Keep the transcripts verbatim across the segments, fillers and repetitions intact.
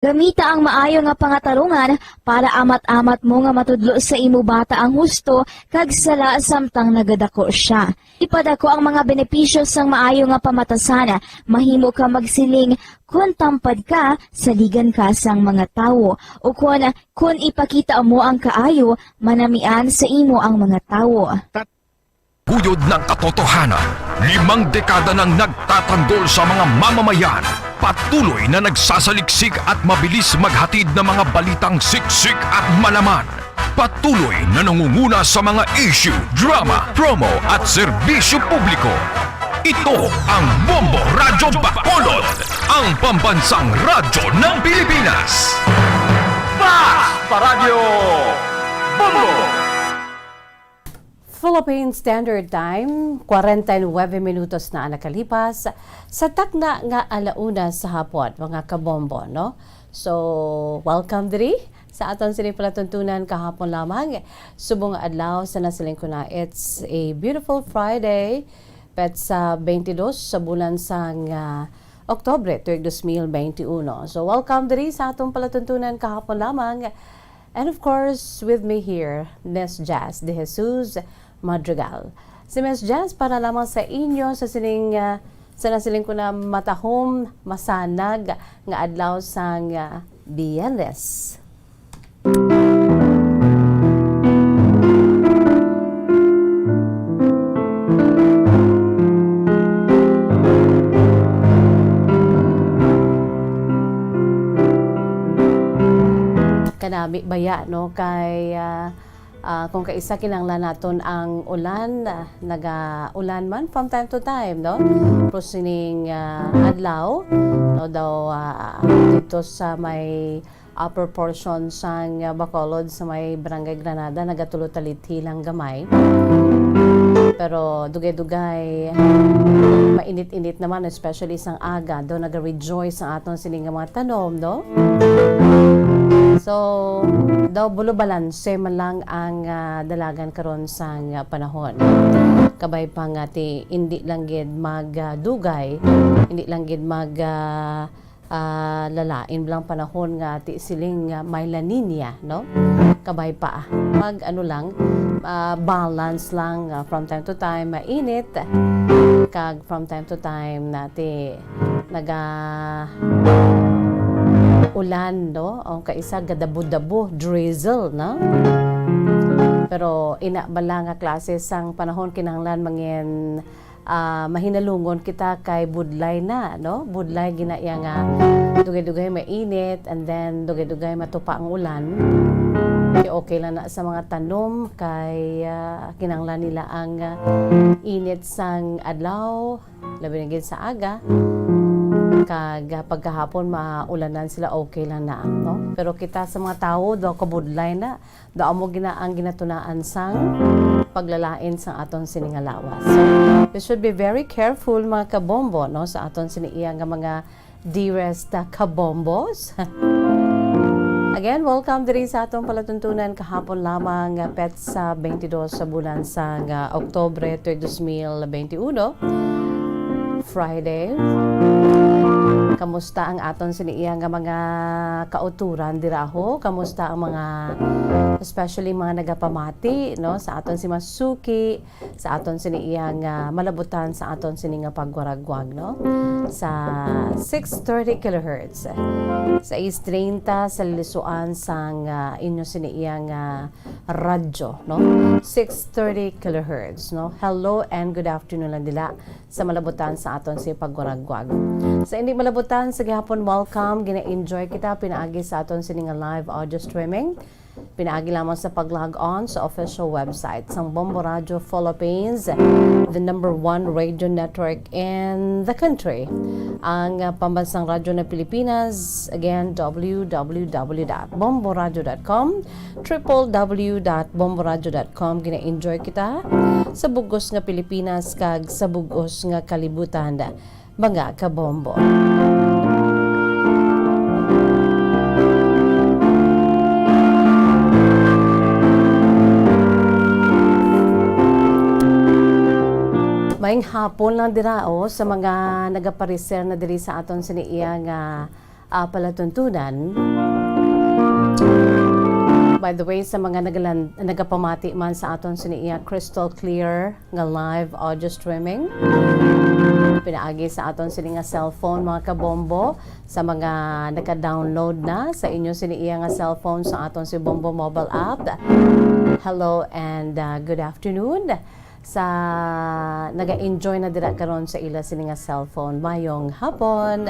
Gamita ang maayo nga pangatarungan para amat-amat mo nga matudlo sa imo bata ang husto kag sala samtang nagadako sia. Ipadako ang mga benepisyo sang maayo nga pamatasan. Mahimo ka magsiling, "Kon tampad ka, saligan ka sang mga tawo," ukon, "Kon ipakita mo ang kaayo, manamian sa imo ang mga tawo." Buyod ng katotohanan, limang dekada nang nagtatanggol sa mga mamamayan, patuloy na nagsasaliksik at mabilis maghatid ng mga balitang siksik at malaman. Patuloy na nangunguna sa mga issue, drama, promo at serbisyo publiko. Ito ang Bombo Radyo Bacolod, ang pambansang radyo ng Pilipinas. Fast Paradyo Bombo! Philippine Standard Time, kwarenta y nuebe minutos na ang nakalipas sa takna nga alauna sa hapon, mga kabombo, no? So, welcome diri sa aton sini palatuntunan kahapon lamang. Subong nga adlaw sa nasiling ko na, it's a beautiful Friday, petsa twenty-dos sa bulan sang, ah, Oktubre, tuig dos mil benti uno. So, welcome diri sa aton palatuntunan kahapon lamang. And of course, with me here, Miss Jazz De Jesus Madrigal. Si Miss Jazz para lamang sa inyo sa sining, ah, sa nasiling ko na matahom, masanag nga adlaw sang, ah, Biyernes. Kanami baya, no, kay, ah, ah, kung kaisa kinahanglan naton ang ulan, ah, naga-ulan man from time to time, no? Pero sining, ah, adlaw, no, daw, ah, dito sa may upper portion sang, ah, Bacolod sa may Barangay Granada, nagatulo talithi lang gamay. Pero dugay-dugay, mainit-init naman, especially sang aga, daw naga-rejoice ang aton sini nga mga tanom, no? So, daw bulo balanse man lang ang, ah, dalagan karon sang, ah, panahon. Kabay pa nga ti, hindi lang gid mag, ah, dugay, hindi lang gid mag, ah, ah, lalain lang panahon nga ti siling, ah, may La Niña, no? Kabay pa, ah. Mag, ano lang, ah, balance lang, ah, from time to time mainit, kag from time to time na ti naga ulan, no? O kaisa gadabo-dabo, drizzle, no? Pero ina bala nga klase sang panahon kinahanglan mangin ah, mahinalungon kita kay budlay na, no? Budlay gina iya nga dugay-dugay mainit, and then dugay-dugay matupa ang ulan. Kay okay lang na sa mga tanom kay, ah, kinahanglan nila ang, ah, init sang adlaw, labi na gid sa aga. Kag, ah, pagkahapon maulanan sila, okay lang na, no? Pero kita sa mga tawo, daw kabudlay na. Daw amo gina ang ginatunaan sang paglalain sang aton sini nga lawas. So, we should be very careful, mga kabombo, no, sa aton sini iya nga mga dearest, ah, kabombos. Again, welcome diri sa aton palatuntunan kahapon lamang, ah, petsa twenty-dos sa bulan sang, ah, Oktubre, tuig dos mil benti uno. Friday. Kamusta ang aton sini iya nga mga kauturan dira ho? Kamusta ang mga, especially mga nagapamati, no, sa aton si Masuki, sa aton sini iya nga malabutan sa aton sini nga pagwaragwag, no? Sa six thirty kilohertz, sais treinta sa lilisuan sang, ah, inyo sini iya nga radyo, no? Six thirty kilohertz, no? Hello and good afternoon lang dila sa malabutan sa aton si pagwaragwag. Sa hindi malabutan, sa gihapon, welcome. Gina-enjoy kita pinaagi sa aton sini nga live audio streaming. Pinaagi lamang sa pag-log on sa official website sang Bombo Radio Philippines, the number one radio network in the country. Ang, uh, pambansang radyo ng Pilipinas, again, w w w dot bomboradio dot com, triple w dot bomboradio dot com. Gina-enjoy kita sa bugos nga Pilipinas kag sa bugos nga kalibutan, mga kabombo. Maayong hapon lang dira, oh, sa mga nagapareser na diri sa aton sini iya nga ah, palatuntunan. By the way, sa mga nagalan-, nagapamati man sa aton sini iya crystal clear nga live audio streaming, pinaagi sa aton sini nga cellphone, mga kabombo, sa mga naka-download na sa inyo sini iya nga cellphone sa aton si Bombo mobile app, hello and, ah, good afternoon. Sa naga-enjoy na dira karon sa ila sini nga cellphone, mayong hapon.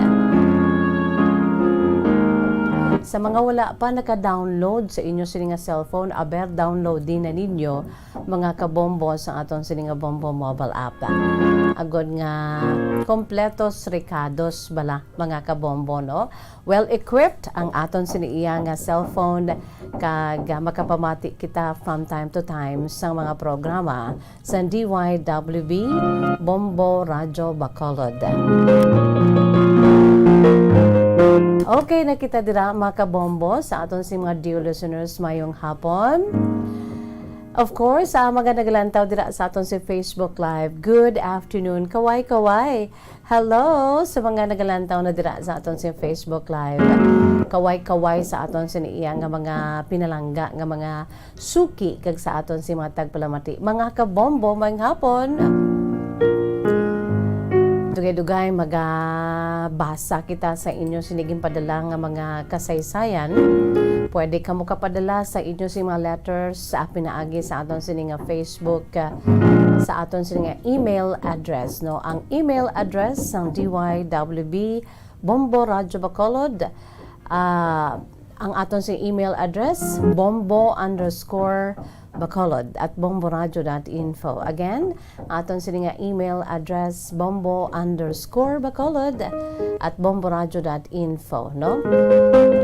Sa mga wala pa naka-download sa inyo sini nga cellphone, aber, download din na ninyo, mga kabombo, sa aton sini nga Bombo mobile app. Agod nga kompletos rekados bala, mga kabombo, no? Well equipped ang aton sini iya nga cellphone, kag, ah, makapamati kita from time to time sa mga programa sa D Y W B Bombo Radyo Bacolod. Okay, nakita dira, mga kabombo, sa aton si mga dear listeners, mayong hapon. Of course, ah, mga naglantaw dira sa aton si Facebook Live, good afternoon. Kaway-kaway. Hello sa mga nagalantaw na dira sa aton si Facebook Live. Kaway-kaway sa aton sini iya nga mga pinalangga nga mga suki kag sa aton si mga tagpalamati. Mga kabombo, mayong hapon. Dugay-dugay magabasa kita sa inyo sini ginpadala nga mga kasaysayan. Pwede kamo kapadala sa inyo sini mga letters sa pinaagi sa aton sini nga Facebook, ah, sa aton sini nga email address, no? Ang email address sang D Y W B Bombo Radyo Bacolod, ah, ang aton sini email address, bombo underscore bacolod at bomboradyo dot info. Again, aton sini nga email address, bombo underscore bacolod at bomboradyo dot info, no?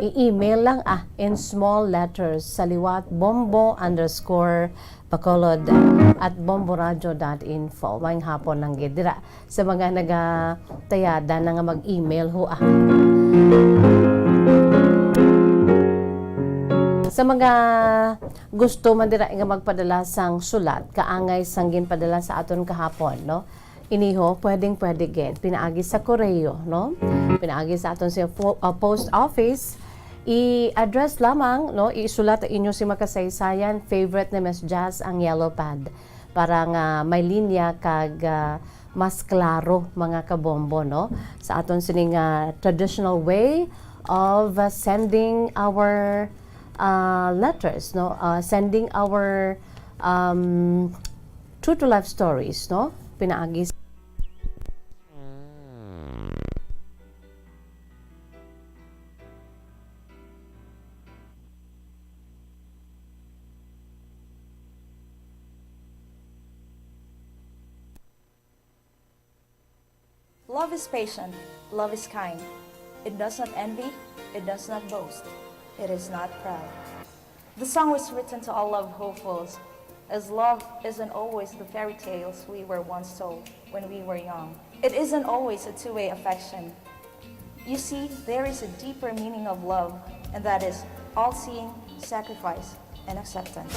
I-email lang, ah, in small letters sa liwat, bombo underscore bacolod at bomboradyo dot info. Mayong hapon lang gid dira sa mga nagatayada na nga mag-email ho, ah. Sa mga gusto man dira nga magpadala sang sulat, kaangay sang ginpadala sa aton kahapon, no? Iniho, pwedeng-pwede gid. Pinaagi sa koreo, no? Pinaagi sa aton sa fo-, ah, post office, i-address lamang, no? Isulat ang inyo si makasaysayan, favorite ni Miss Jazz ang yellow pad para nga may linya kag, ah, mas klaro, mga kabombo, no? Sa aton sining, ah, traditional way of, ah, sending our, ah, letters, no? Ah, sending our, um, true to life stories, no? Pinaagi s- Love is patient. Love is kind. It does not envy. It does not boast. It is not proud. The song was written to all love hopefuls, as love isn't always the fairy tales we were once told when we were young. It isn't always a two-way affection. You see, there is a deeper meaning of love, and that is all-seeing, sacrifice, and acceptance.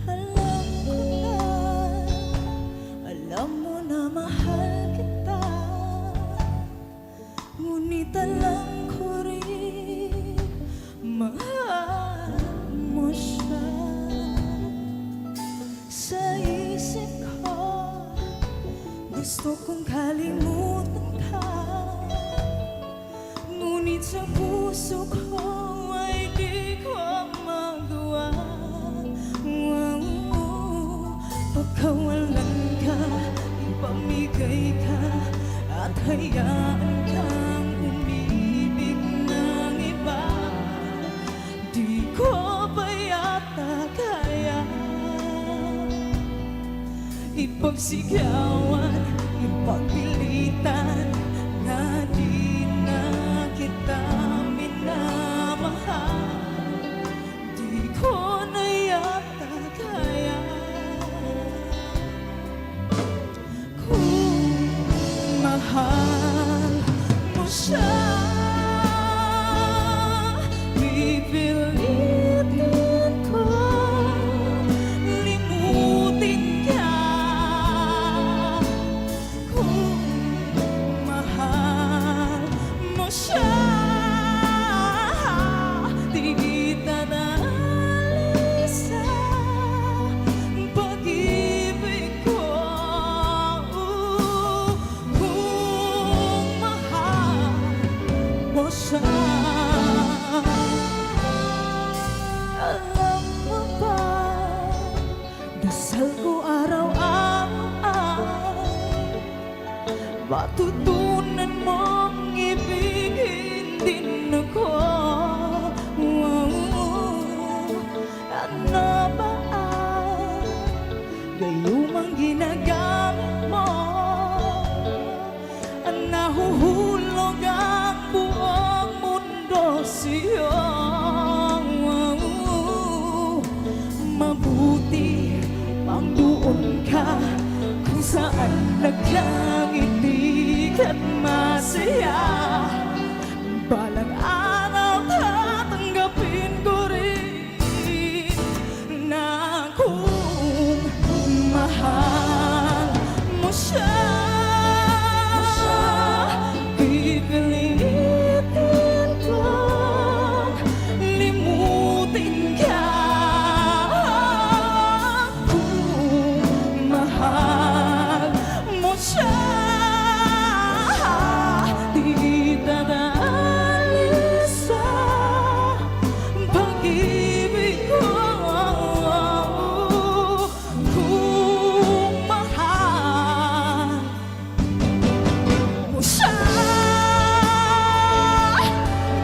Alam ko na, alam mo na mahal kita. Ngunit alam ko rin, mahal mo siya. Sa isip ko, gusto kong kalimutan ka. Ngunit sa puso ko ay di ko magawa. Pagkawalan ka, ipamigay ka, at hayaan kang umibig ng iba. Di ko pa yata kaya ipagsigawan, ipagpilitan na di na kita minamahal. Di ko na yata kaya. Kung mahal mo siya, pipiliin Ko araw-araw, matutunan mong ibigin din ako. Ano ba ang gayumang ginagamit mo? Nahuhulog ang buong mundo sa'yo. Mabuti pang doon ka kung saan nagkangiti ka't masaya. Balang araw tatanggapin ko rin na kung mahal mo siya, pipilitin kong limutin ka. Kung mahal mo siya, di kita naalis sa pag-ibig ko. Kung mahal mo siya,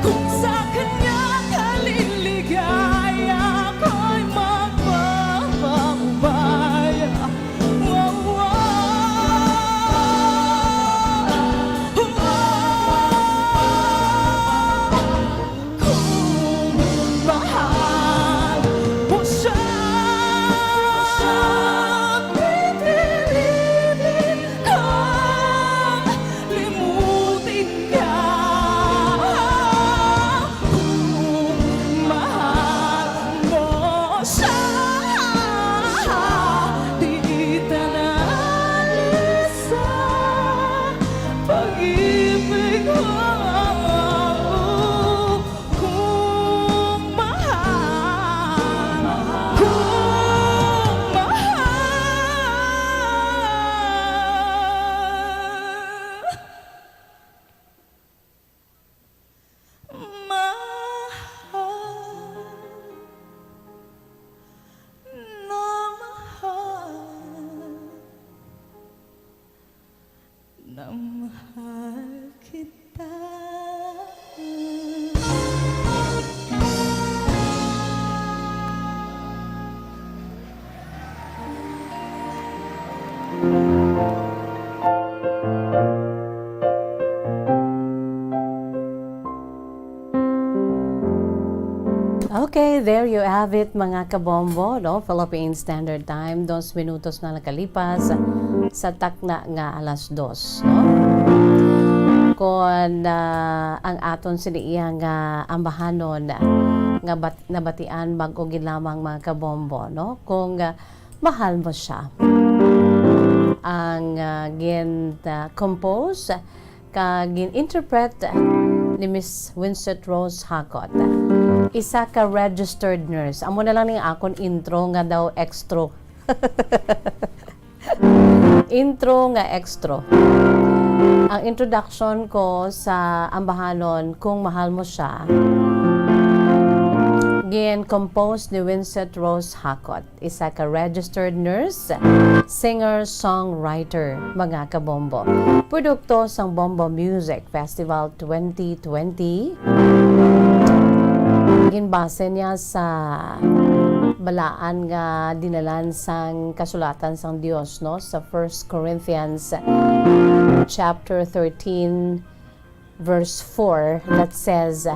kung sa kanya ka liligaya, ako'y magpapaubaya. Wow, wow. Wow. Kung mahal mo siya, pipiliin kong limutin ka. Kung mahal mo siya, di kita naalis sa pag-ibig ko. Kung mahal, kung mahal, mahal na mahal. Na mahal kita. Okay, there you have it, mga kabombo, no? Philippine Standard Time, dos minutos na nakalipas sa takna nga alas dos, no? Kon, ah, ang aton sini iya nga ambahanon nga bat-, nabatian bag-o gid lamang, mga kabombo, no? Kung, ah, mahal mo siya. Ang, ah, gin, ah, compose kag gin-interpret ni Miss Winsett Rose Hakot, isa ka registered nurse. Amo na lang ning akon intro nga daw extra. Intro nga extra. Ang introduction ko sa ambahanon, Kung Mahal Mo Siya, gin-compose ni Winsett Rose Hakot, isa ka registered nurse, singer-songwriter, mga kabombo. Produkto sang Bombo Music Festival twenty twenty. Ginbase niya sa balaan nga dinalan sang kasulatan sang Dios, no, sa First Corinthians chapter thirteen, verse four, that says,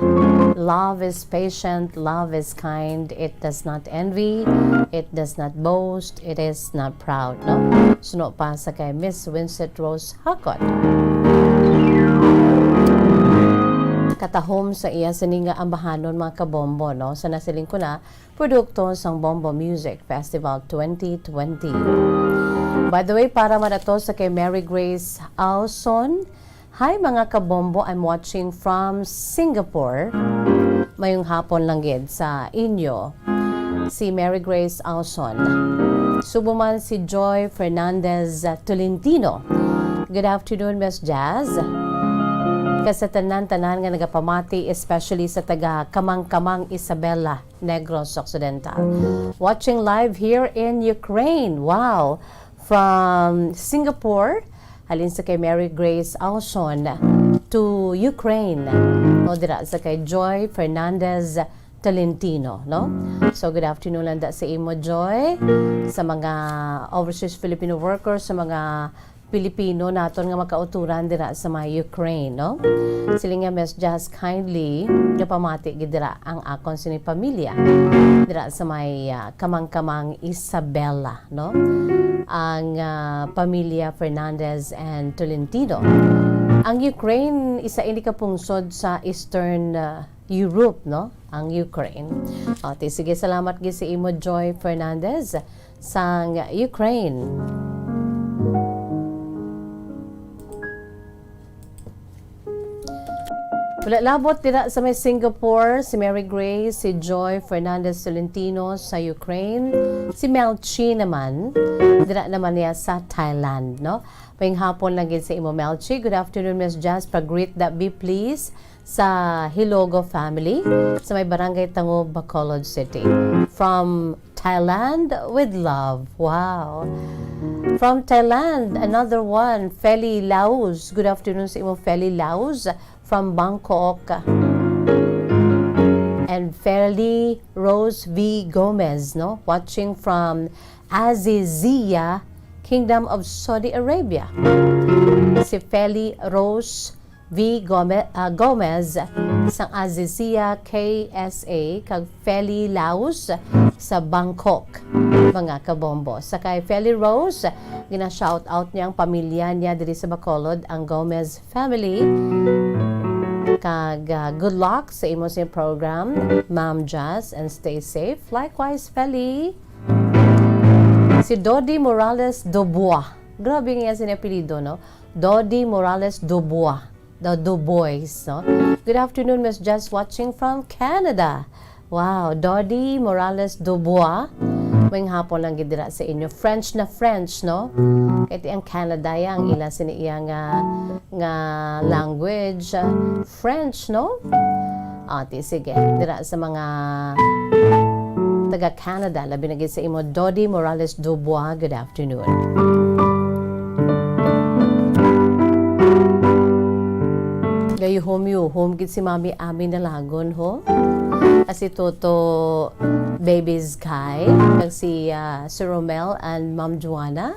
"Love is patient, love is kind, it does not envy, it does not boast, it is not proud," no? Suno pa sa kay Miss Winsett Rose Hakot. Katahom sa iya sini nga ambahanon, mga kabombo, no? Sa nasiling ko na, produkto sang Bombo Music Festival twenty twenty. By the way, para man ato sa kay Mary Grace Alson, "Hi, mga kabombo, I'm watching from Singapore." Mayong hapon lang gid sa inyo. Si Mary Grace Alson. Subo man si Joy Fernandez Tolentino. "Good afternoon, Miss Jazz." Kag sa tanan-tanan nga nagapamati, especially sa taga Kamangkamang, Isabela, Negros Occidental. Watching live here in Ukraine. Wow! From Singapore, halin sa kay Mary Grace Alson to Ukraine. No, dira sa kay Joy Fernandez Tolentino, no? So, good afternoon lang da sa imo, Joy, sa mga overseas Filipino workers, sa mga Pilipino naton nga makauturan dira sa may Ukraine, no? Siling niya, Miss Jazz, kindly nga pamati gid dira ang akon sini pamilya dira sa may, ah, Kamangkamang, Isabela, no? Ang, ah, pamilya Fernandez and Tolentino. Ang Ukraine, isa ini ka pungsod sa Eastern, ah, Europe, no? Ang Ukraine. O, ti, sige, salamat gid sa imo, Joy Fernandez, sang Ukraine. Wala labot dira sa may Singapore, si Mary Grace, si Joy Fernandez Tolentino sa Ukraine, si Melchi naman, dira naman niya sa Thailand, no? Maayong hapon lang gid sa imo, Melchi. Good afternoon, Miss Jazz. Pag-greet da bi, please, sa Hilogo family sa may Barangay Tango, Bacolod City. From Thailand with love. Wow. From Thailand, another one, Feli Laus. Good afternoon sa imo, Feli Laus, from Bangkok. And Feli Rose V Gomez, no? Watching from Azizia, Kingdom of Saudi Arabia. Si Feli Rose V Gome-, ah, Gomez sang Azizia K S A kag Feli Laus sa Bangkok, mga kabombo. Sa kay Feli Rose, gina-shout out niya ang pamilya niya diri sa Bacolod, ang Gomez family. Kag, ah, good luck sa imo sa program, Ma'am Jazz, and stay safe. Likewise, Feli. Si Dodi Morales Dubois. Grabe nga sini apelyido, no? Dodi Morales Dubois. The Dubois, no? Good afternoon, Miss Jess, watching from Canada. Wow, Dodi Morales Dubois. Maayong hapon lang gid dira sa inyo. French na French, no? Kay ti ang Canada ya, ang ila sini iya nga, nga language, ah, French, no? Ah, ti, sige. Dira sa mga taga Canada, labi na gid sa imo, Dodi Morales Dubois, good afternoon. Gayuhom-yuhom gid si Mami Ami Nalagon, ho? Ah, si Toto Babies Kai, kag si, ah, Sir Romel and Ma'am Joanna.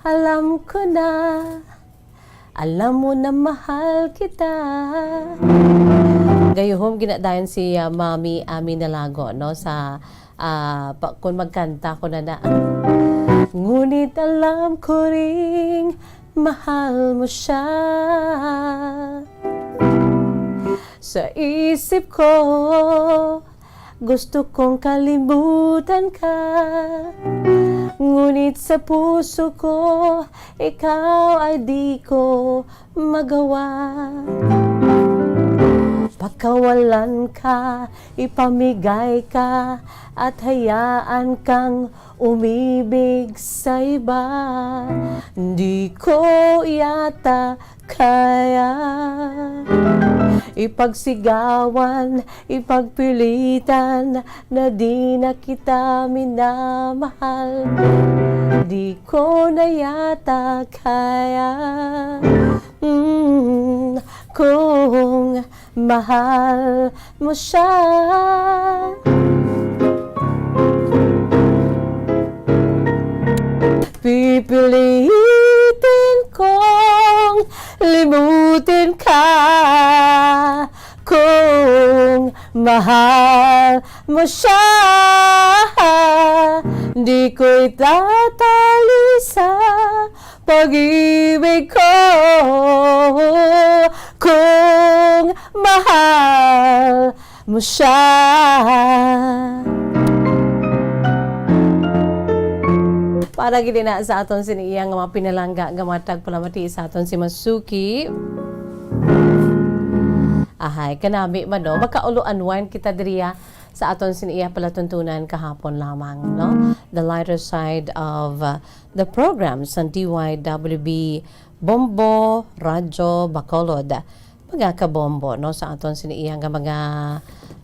Alam ko na. Alam mo na mahal kita. Gayuhom ginadayon si, ah, Mami Ami Nalago, no, sa, ah, pa-, kung magkanta ko na na. Ngunit alam ko ring mahal mo siya. Sa isip ko, gusto kong kalimutan ka, ngunit sa puso ko, ikaw ay di ko magawa. Pakawalan ka, ipamigay ka, at hayaan kang umibig sa iba. Di ko yata kaya ipagsigawan, ipagpilitan na di na kita minamahal. Di ko na yata kaya, mm, kung mahal mo siya. Pipilitin kong limutin ka kung mahal mo siya. Di ko itatali sa pag-ibig ko kung mahal mo siya. Para gid na sa aton sini iya nga mga pinalangga nga matag palamati sa aton si Masuki. Ahay, kanami man, no? Makaulo unwind kita diriya Sa aton sini iya palatuntunan kahapon lamang, no? The lighter side of, uh, the program sa D Y W B Bombo Radyo Bacolod. Mga kabombo, no? Sa aton sini iya nga mga,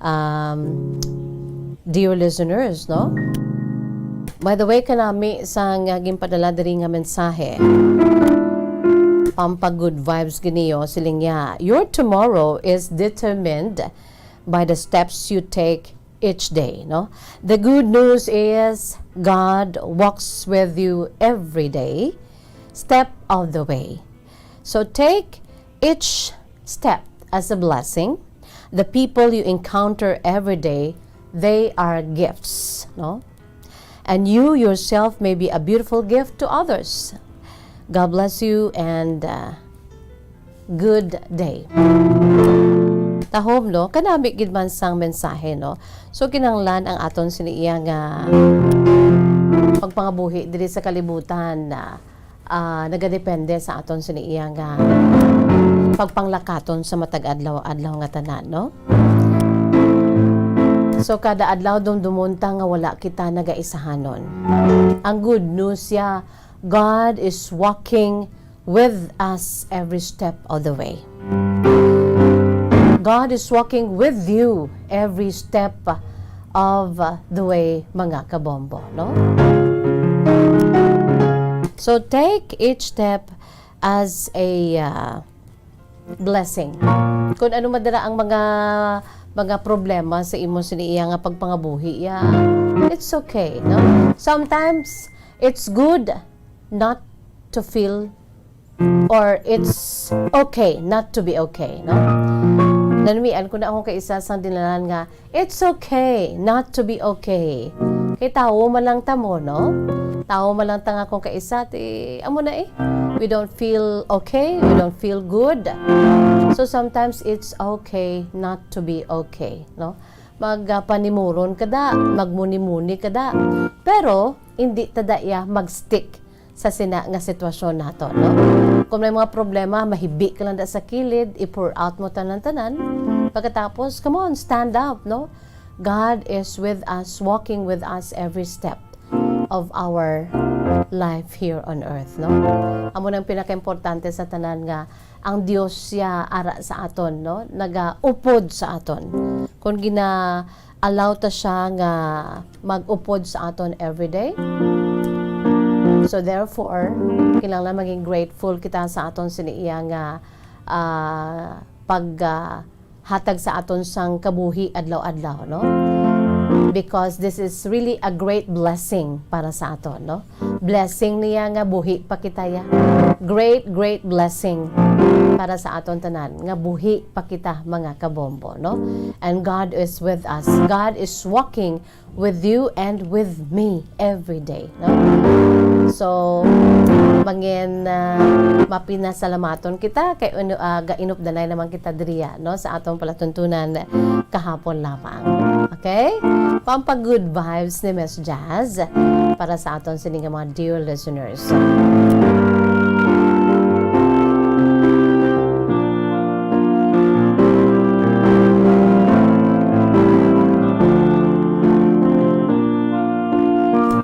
um, dear listeners, no? By the way, kanami sang ginpadala diri nga mensahe. Pampa good vibes giniyo, siling niya, "Your tomorrow is determined by the steps you take each day," no? The good news is God walks with you every day, step of the way. So take each step as a blessing. The people you encounter every day, they are gifts, no? And you yourself may be a beautiful gift to others. God bless you and, uh, good day. Tahom, no? Kanami gid man sang mensahe, no? So, kinahanglan ang aton sini iya nga pagpangabuhi diri sa kalibutan na, ah, nagadepende sa aton sini iya nga pagpanglakaton sa matag adlaw-adlaw nga tanan, no? So, kada adlaw dumdumon ta nga wala kita nagaisahanon. Ang good news ya, God is walking with us every step of the way. God is walking with you every step of, uh, the way, mga kabombo, no? So take each step as a, uh, blessing. Kung ano man dira ang mga, mga problema sa imo sini iya nga pagpangabuhi, ya, it's okay, no? Sometimes it's good not to feel, or it's okay not to be okay, no? Nanamian ko na akong kaisa sang dinalan nga, "It's okay not to be okay." Kay tawo man lang ta mo, no? Tawo man lang ta nga akong kaisa, ti, amo na eh. We don't feel okay, we don't feel good. So sometimes it's okay not to be okay, no? Mag, ah, panimuron ka da, magmuni-muni ka da. Pero, hindi ta da iya mag-stick sa sina nga sitwasyon nato, no? Kung may mga problema, mahibi ka lang da sa kilid, i-pour out mo tanan-tanan. Pagkatapos, come on, stand up, no? God is with us, walking with us every step of our life here on earth, no? Amo nang pinakaimportante sa tanan nga ang Dios siya ara sa aton, no? Nagaupod sa aton. Kung gina-allow ta siya nga mag-upod sa aton everyday. So therefore, kinahanglan maging grateful kita sa aton sini iya nga, ah, pag, ah, hatag sa aton sang kabuhi adlaw-adlaw, no? Because this is really a great blessing para sa aton, no? Blessing niya nga buhi pa kita ya. Great, great blessing para sa aton tanan nga buhi pa kita, mga kabombo, no? And God is with us. God is walking with you and with me every day, no? So, mangin, ah, mapinasalamaton kita kay uno, ah, gainupdanay naman kita diriya, no, sa atong palatuntunan kahapon lamang. Okay? Pampa good vibes ni Miss Jazz para sa aton sini nga mga dear listeners.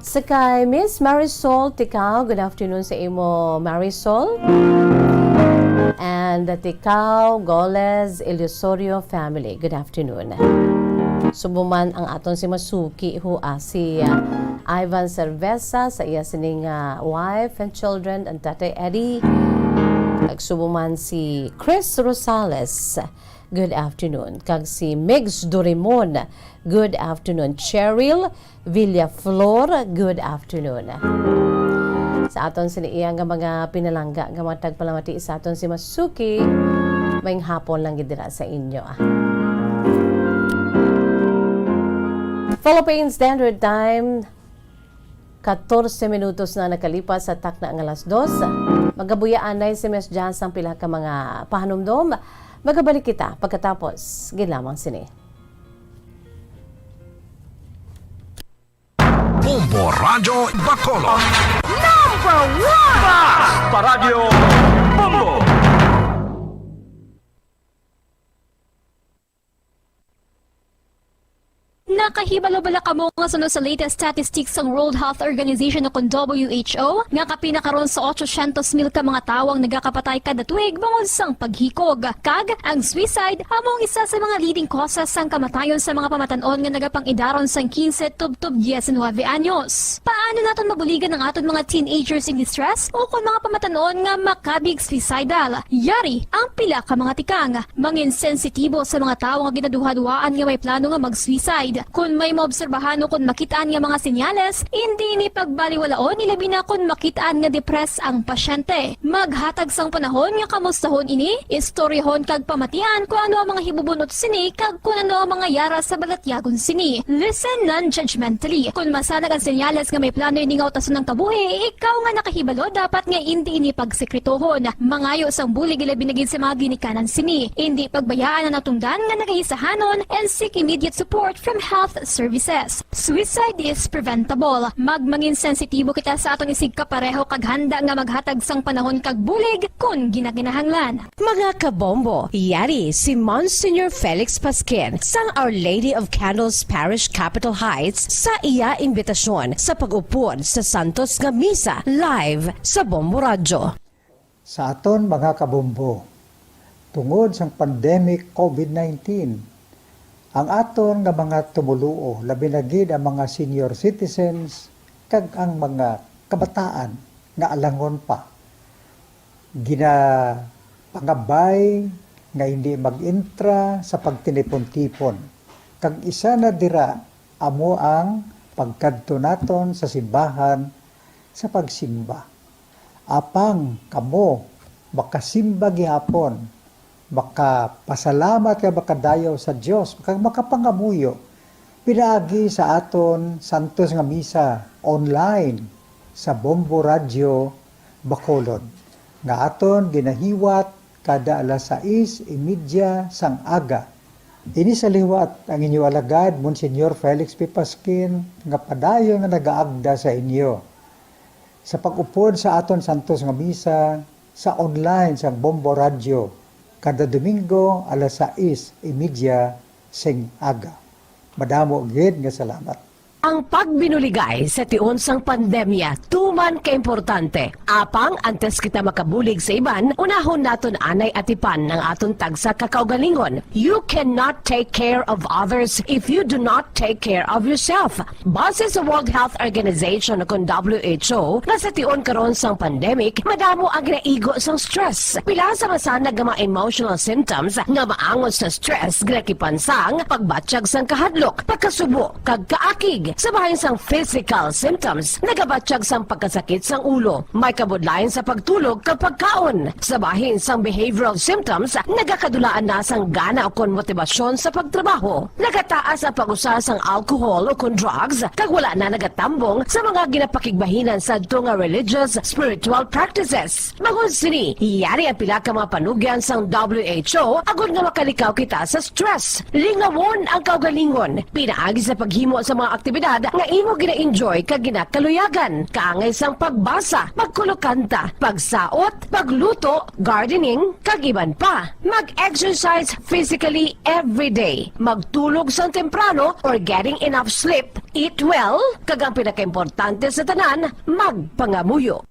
Sa kay Miss Marisol Ticao, good afternoon sa imo, Marisol. And the Ticao Goles Ilusorio family, good afternoon. Subo man ang aton si masuki ho, ah, si, ah, Ivan Cerveza sa iya sining, ah, wife and children, and Tatay Eddie. Nagsubo man si Chris Rosales, good afternoon. Kag si Migs Dorimon, good afternoon. Cheryl Villaflor, good afternoon. Sa aton sini iya nga mga pinalangga nga mga tagpalamati sa aton si Masuki, maayong hapon lang gid dira sa inyo, ah. Philippine Standard Time, katorse minutos na nakalipas sa takna nga alas dos. Magabuya anay si Miss Jazz ang pila ka mga pahanumdom. Magabalik kita pagkatapos gid lamang sini. Bombo Radyo Bacolod. Number one! Mas pa Radyo Bombo! Nakahibalo bala kamo nga suno sa latest statistics sang World Health Organization o kon W H O, nga kapin na karon sa otsosyentos mil ka mga tawo ang nagakapatay kada tuig bangod sang paghikog? Kag ang suicide amo ang isa sa mga leading causes sang kamatayon sa mga pamatan-on nga nagapang-idaron sang quince tubtob diecinuebe anyos. Paano naton mabuligan ang aton mga teenagers in distress o kon mga pamatan-on nga makabig suicidal? Yari ang pila ka mga tikang. Mangin sensitibo sa mga tawo nga ginaduhaduhaan nga may plano nga mag-suicide. Kon may maobserbahan o kon makit-an nga mga senyales, indi ini pagbaliwalaon, ilabi na kon makit-an nga depressed ang pasyente. Maghatag sang panahon nga kamustahon ini, istoryahon kag pamatian kon ano ang mga hibubunot sini kag kon ano ang mga yara sa balatyagon sini. Listen non-judgmentally. Kon masanag ang senyales nga may plano ini nga utason ang kabuhi, ikaw nga nakahibalo dapat nga indi ini pagsekretohon. Mangayo sang bulig, ilabi na gid sa mga ginikanan sini. Indi pagbayaan ang natungdan nga nagaisahanon and seek immediate support from health services. Suicide is preventable. Magmangin sensitibo kita sa aton isigkapareho kag handa nga maghatag sang panahon kag bulig kon ginakinahanglan. Mga kabombo, yari si Monsignor Felix Pasquin sang Our Lady of Candles Parish, Capitol Heights, sa iya imbitasyon sa pag-upod sa santos nga misa live sa Bombo Radyo. Sa aton mga kabombo, tungod sang pandemic covid nineteen, ang aton nga mga tumoluo, labi na gid ang mga senior citizens kag ang mga kabataan nga alangon pa, ginapangabay nga hindi mag-intra sa pagtinipon-tipon, kag isa na dira amo ang pagkadto naton sa simbahan sa pagsimba. Apang kamo makasimba gihapon, makapasalamat kag makadayaw sa Dios, kag makapangamuyo pinaagi sa aton santos nga misa online sa Bombo Radyo Bacolod, nga aton ginahiwat kada alas sais y media sang aga. Ini sa liwat ang inyo alagad, Monsignor Felix P. Pasquin, nga padayon nga nagaagda sa inyo sa pag-upod sa aton santos nga misa sa online sang Bombo Radyo kada Domingo alas sais y media sing aga. Madamo gid nga salamat. Ang pagbinuligay sa tion sang pandemya tuman kaimportante. Apang antes kita makabulig sa iban, unahon naton anay atipan ang aton tagsa ka kaugalingon. You cannot take care of others if you do not take care of yourself. Base sa World Health Organization o kon W H O, nga sa tion karon sang pandemic, madamo ang ginaigo sang stress. Pila sa masanag nga mga emotional symptoms nga maangot sa stress ginakipan sang pagbatyag sang kahadlok, pagkasubo, kag kaakig. Sa bahin sang physical symptoms, nagabatyag sang pagkasakit sang ulo, may kabudlayan sa pagtulog kag pagkaon. Sa bahin sang behavioral symptoms, nagakadulaan na sang gana ukon motibasyon sa pagtrabaho. Nagataas ang pag-usa sang alcohol ukon drugs, kag wala na nagatambong sa mga ginapakigbahinan sadto nga religious, spiritual practices. Bangod sini, yari ang pila ka mga panugyan sang W H O agod nga makalikaw kita sa stress. Lingawon ang kaugalingon, pinaagi sa paghimo sa mga aktibidad nga imo gina-enjoy kag ginakaluyagan, kaangay sang pagbasa, pagkulokanta, pagsaot, pagluto, gardening, kag iban pa. Mag-exercise physically every day. Magtulog sang temprano or getting enough sleep. Eat well, kag ang pinakaimportante sa tanan, magpangamuyo.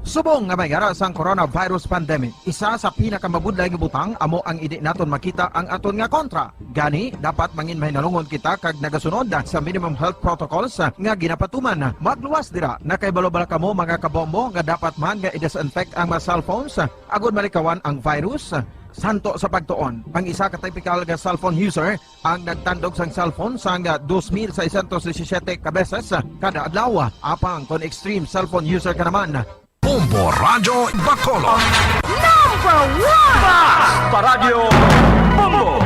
Subong nga may yara sang coronavirus pandemic, isa sa pinakamabudlay nga butang amo ang indi naton makita ang aton nga kontra. Gani, dapat mangin mahinalungon kita kag nagasunod sa minimum health protocols nga ginapatuman. Magluwas dira, nakahibalo bala kamo, mga kabombo, nga dapat man nga i-disinfect ang mga cellphones agod malikawan ang virus? Santo sa pagtuon, ang isa ka typical nga cellphone user ang nagtandog sang cellphone sang dos mil seiscientos disisiete ka beses kada adlaw. Apang kon extreme cellphone user ka naman, Bombo Radyo Bacolod. Number one! Basta Radyo Bombo!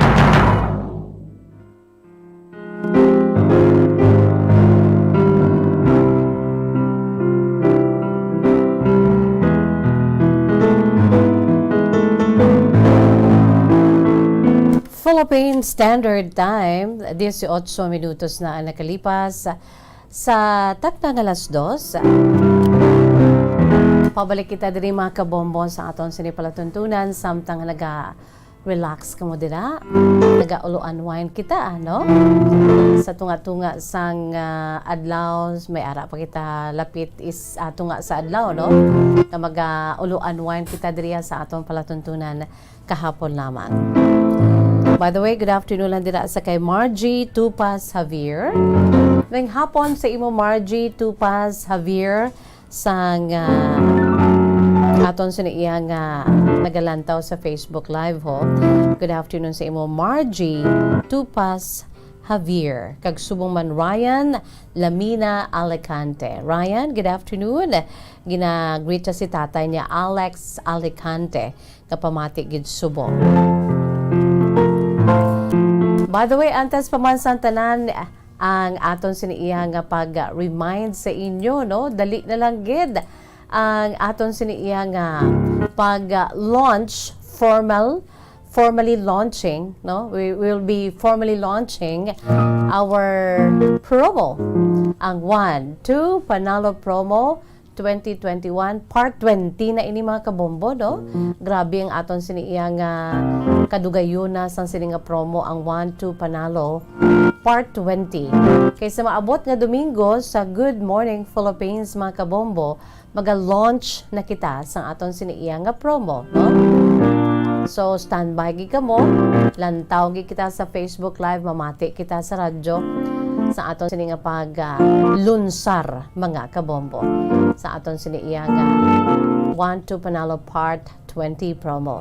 Philippine Standard Time, dieciocho minutos na ang nakalipas sa takna nga alas dos. Pabalik kita diri, mga kabombo, sa aton sini palatuntunan, samtang naga Relax kamo dira. Nagaulo-unwind kita, ano? Sa tunga-tunga sang, ah, adlaw, may ara pa kita lapit is, ah, tunga sa adlaw, no? Nga magaulo-unwind kita diriya sa aton palatuntunan kahapon lamang. By the way, good afternoon lang dira sa kay Margie Tupas Javier. Maayong hapon sa imo, Margie Tupas Javier, sang, ah, aton sini iya nga nagalantaw sa Facebook Live, ho. Good afternoon sa imo, Margie Tupas Javier. Kag subong man Ryan Lamina Alicante. Ryan, good afternoon. Gina-greet siya si tatay niya, Alex Alicante, nga pamati gid subong. By the way, antes pa man sang tanan, ang aton sini iya nga pag-remind sa inyo, no? Dali na lang gid ang aton sini iya nga pag-launch, formal, formally launching, no? We will be formally launching our promo, ang One, Two Panalo Promo twenty twenty-one, Part twenty na ini, mga kabombo, no? Grabe ang aton sini iya nga kadugayuna sang sini nga promo, ang One, Two Panalo, Part twenty. Kay sa maabot nga Domingo sa Good Morning Philippines, mga kabombo, maga-launch na kita sang aton sini iya nga promo, no? So, standby gid kamo, lantaw gid kita sa Facebook Live, mamati kita sa radyo sa aton sini nga pag, ah, lunsar, mga kabombo, sa aton sini iya nga One, Two Panalo Part twenty promo.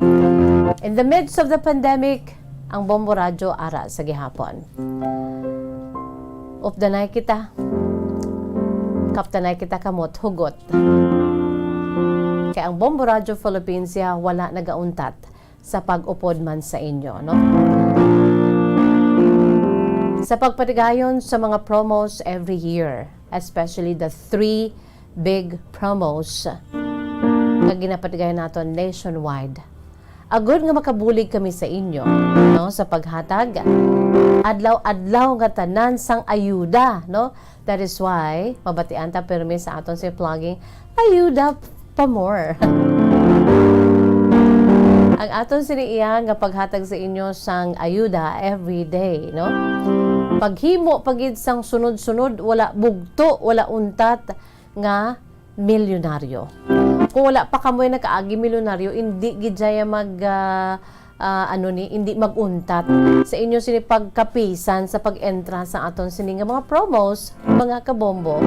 In the midst of the pandemic, ang Bombo Radyo ara sa gihapon. Updanay kita. Kaptanay kita kamot hugot. Kay ang Bombo Radyo Philippines ya wala nagauntat sa pag-upod man sa inyo, no? Sa pagpatigayon sa mga promos every year, especially the three big promos nga ginapatigayon naton nationwide, agud nga makabulig kami sa inyo, no, sa paghatag adlaw-adlaw nga tanan sang ayuda, no? That is why mabatian ta pirmi sa aton si vlogging, ayuda pa more. Ang aton sini iya nga paghatag sa inyo sang ayuda every day, no? Paghimo pa gid sang sunod-sunod, wala bugto, wala untat nga milyonaryo. Kung wala pa kamoy nakaagi milyonaryo, indi gid siya mag, ah, ah, ano ni, indi mag-untat sa inyo sini pagkapisan sa pag-entra sa aton sini nga mga promos, mga kabombo.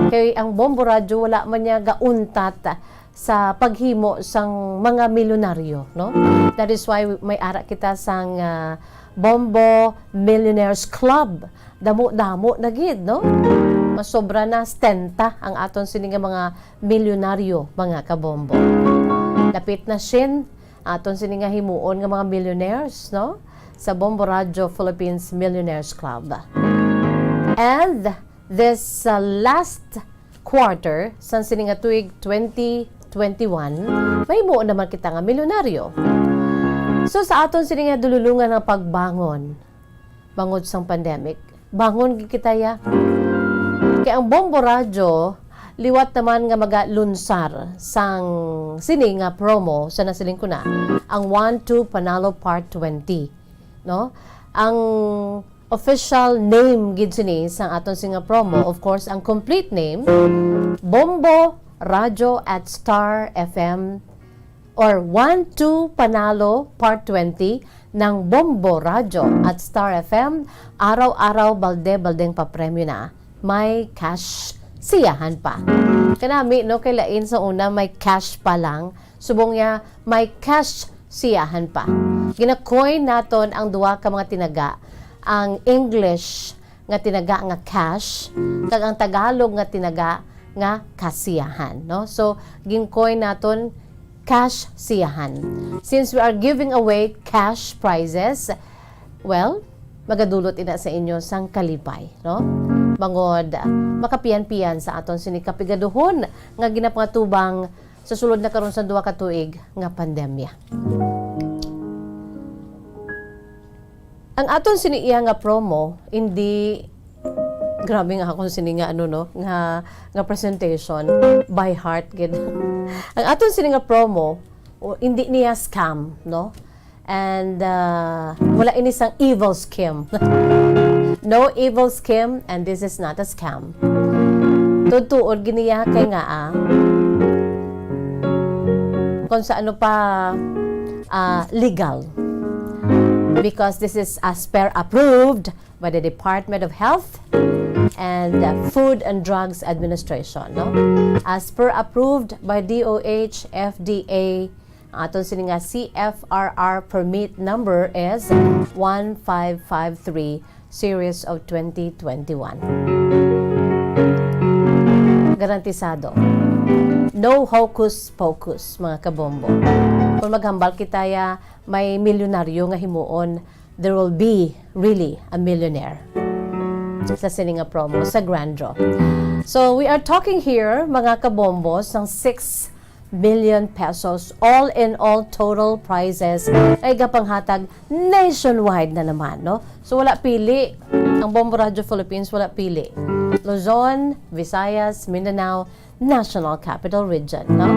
Kay ang Bombo Radyo wala man niya gauntat sa paghimo sang mga milyonaryo, no? That is why may ara kita sang, ah, Bombo Millionaires Club. Damo-damo na gid, no? Masobra na setenta ang aton sini nga mga milyonaryo, mga kabombo. Dapit na shin aton sini nga himuon nga mga millionaires, no? Sa Bombo Radyo Philippines Millionaires Club. And this, uh, last quarter sang sini nga tuig twenty twenty-one, mahimo naman kita nga milyonaryo. So, sa aton sini nga dululungan nga pagbangon, bangod sang pandemic, bangon gid kita ya. Kay ang Bombo Radyo, liwat naman nga magalunsar sang sini nga promo sa nasiling ko na, ang One Two Panalo Part twenty, no? Ang official name gid sini sang aton sini nga promo, of course, ang complete name, Bombo Radyo at Star F M, or One Two Panalo Part twenty, nang Bombo Radyo at Star F M, araw-araw, balde-baldeng papremyo na. May cash siyahan pa. Kanami, no, kay lain sa una, may cash pa lang. Subong niya, may cash siyahan pa. Gina-coin naton ang duha ka mga tinaga, ang English nga tinaga nga cash, kag ang Tagalog nga tinaga nga kasiyahan, no? So, gin-coin naton cash siyahan. Since we are giving away cash prizes, well, magadulot ina sa inyo sang kalipay, no? Bangod, ah, makapian-pian sa aton sini kapigaduhon nga ginapangatubang sa sulod na karon sa duha ka tuig nga pandemya. Ang aton sini iya nga promo, hindi, grabe nga akon sini nga, ano, no, nga, nga presentation, by heart gid. Ang aton sini nga promo, o, hindi niya scam, no? And uh, wala ini sang evil scheme. No evil scheme, and this is not a scam. Tutuod giniya kay nga ah, kung sa ano pa ah, legal. Because this is as per approved by the Department of Health and uh, Food and Drugs Administration, no? As per approved by D O H, F D A, ang aton sini nga C F R R permit number is one five five three series of twenty twenty-one. Garantisado. No hocus pocus, mga kabombo. Kung maghambal kita ya may milyonaryo nga himuon, there will be really a millionaire sa sini nga promo, sa grand draw. So, we are talking here, mga kabombo, sang six million pesos, all in all, total prizes. Ay gapanghatag nationwide na naman, no? So, wala pili. Ang Bombo Radio Philippines, wala pili. Luzon, Visayas, Mindanao, National Capital Region, no?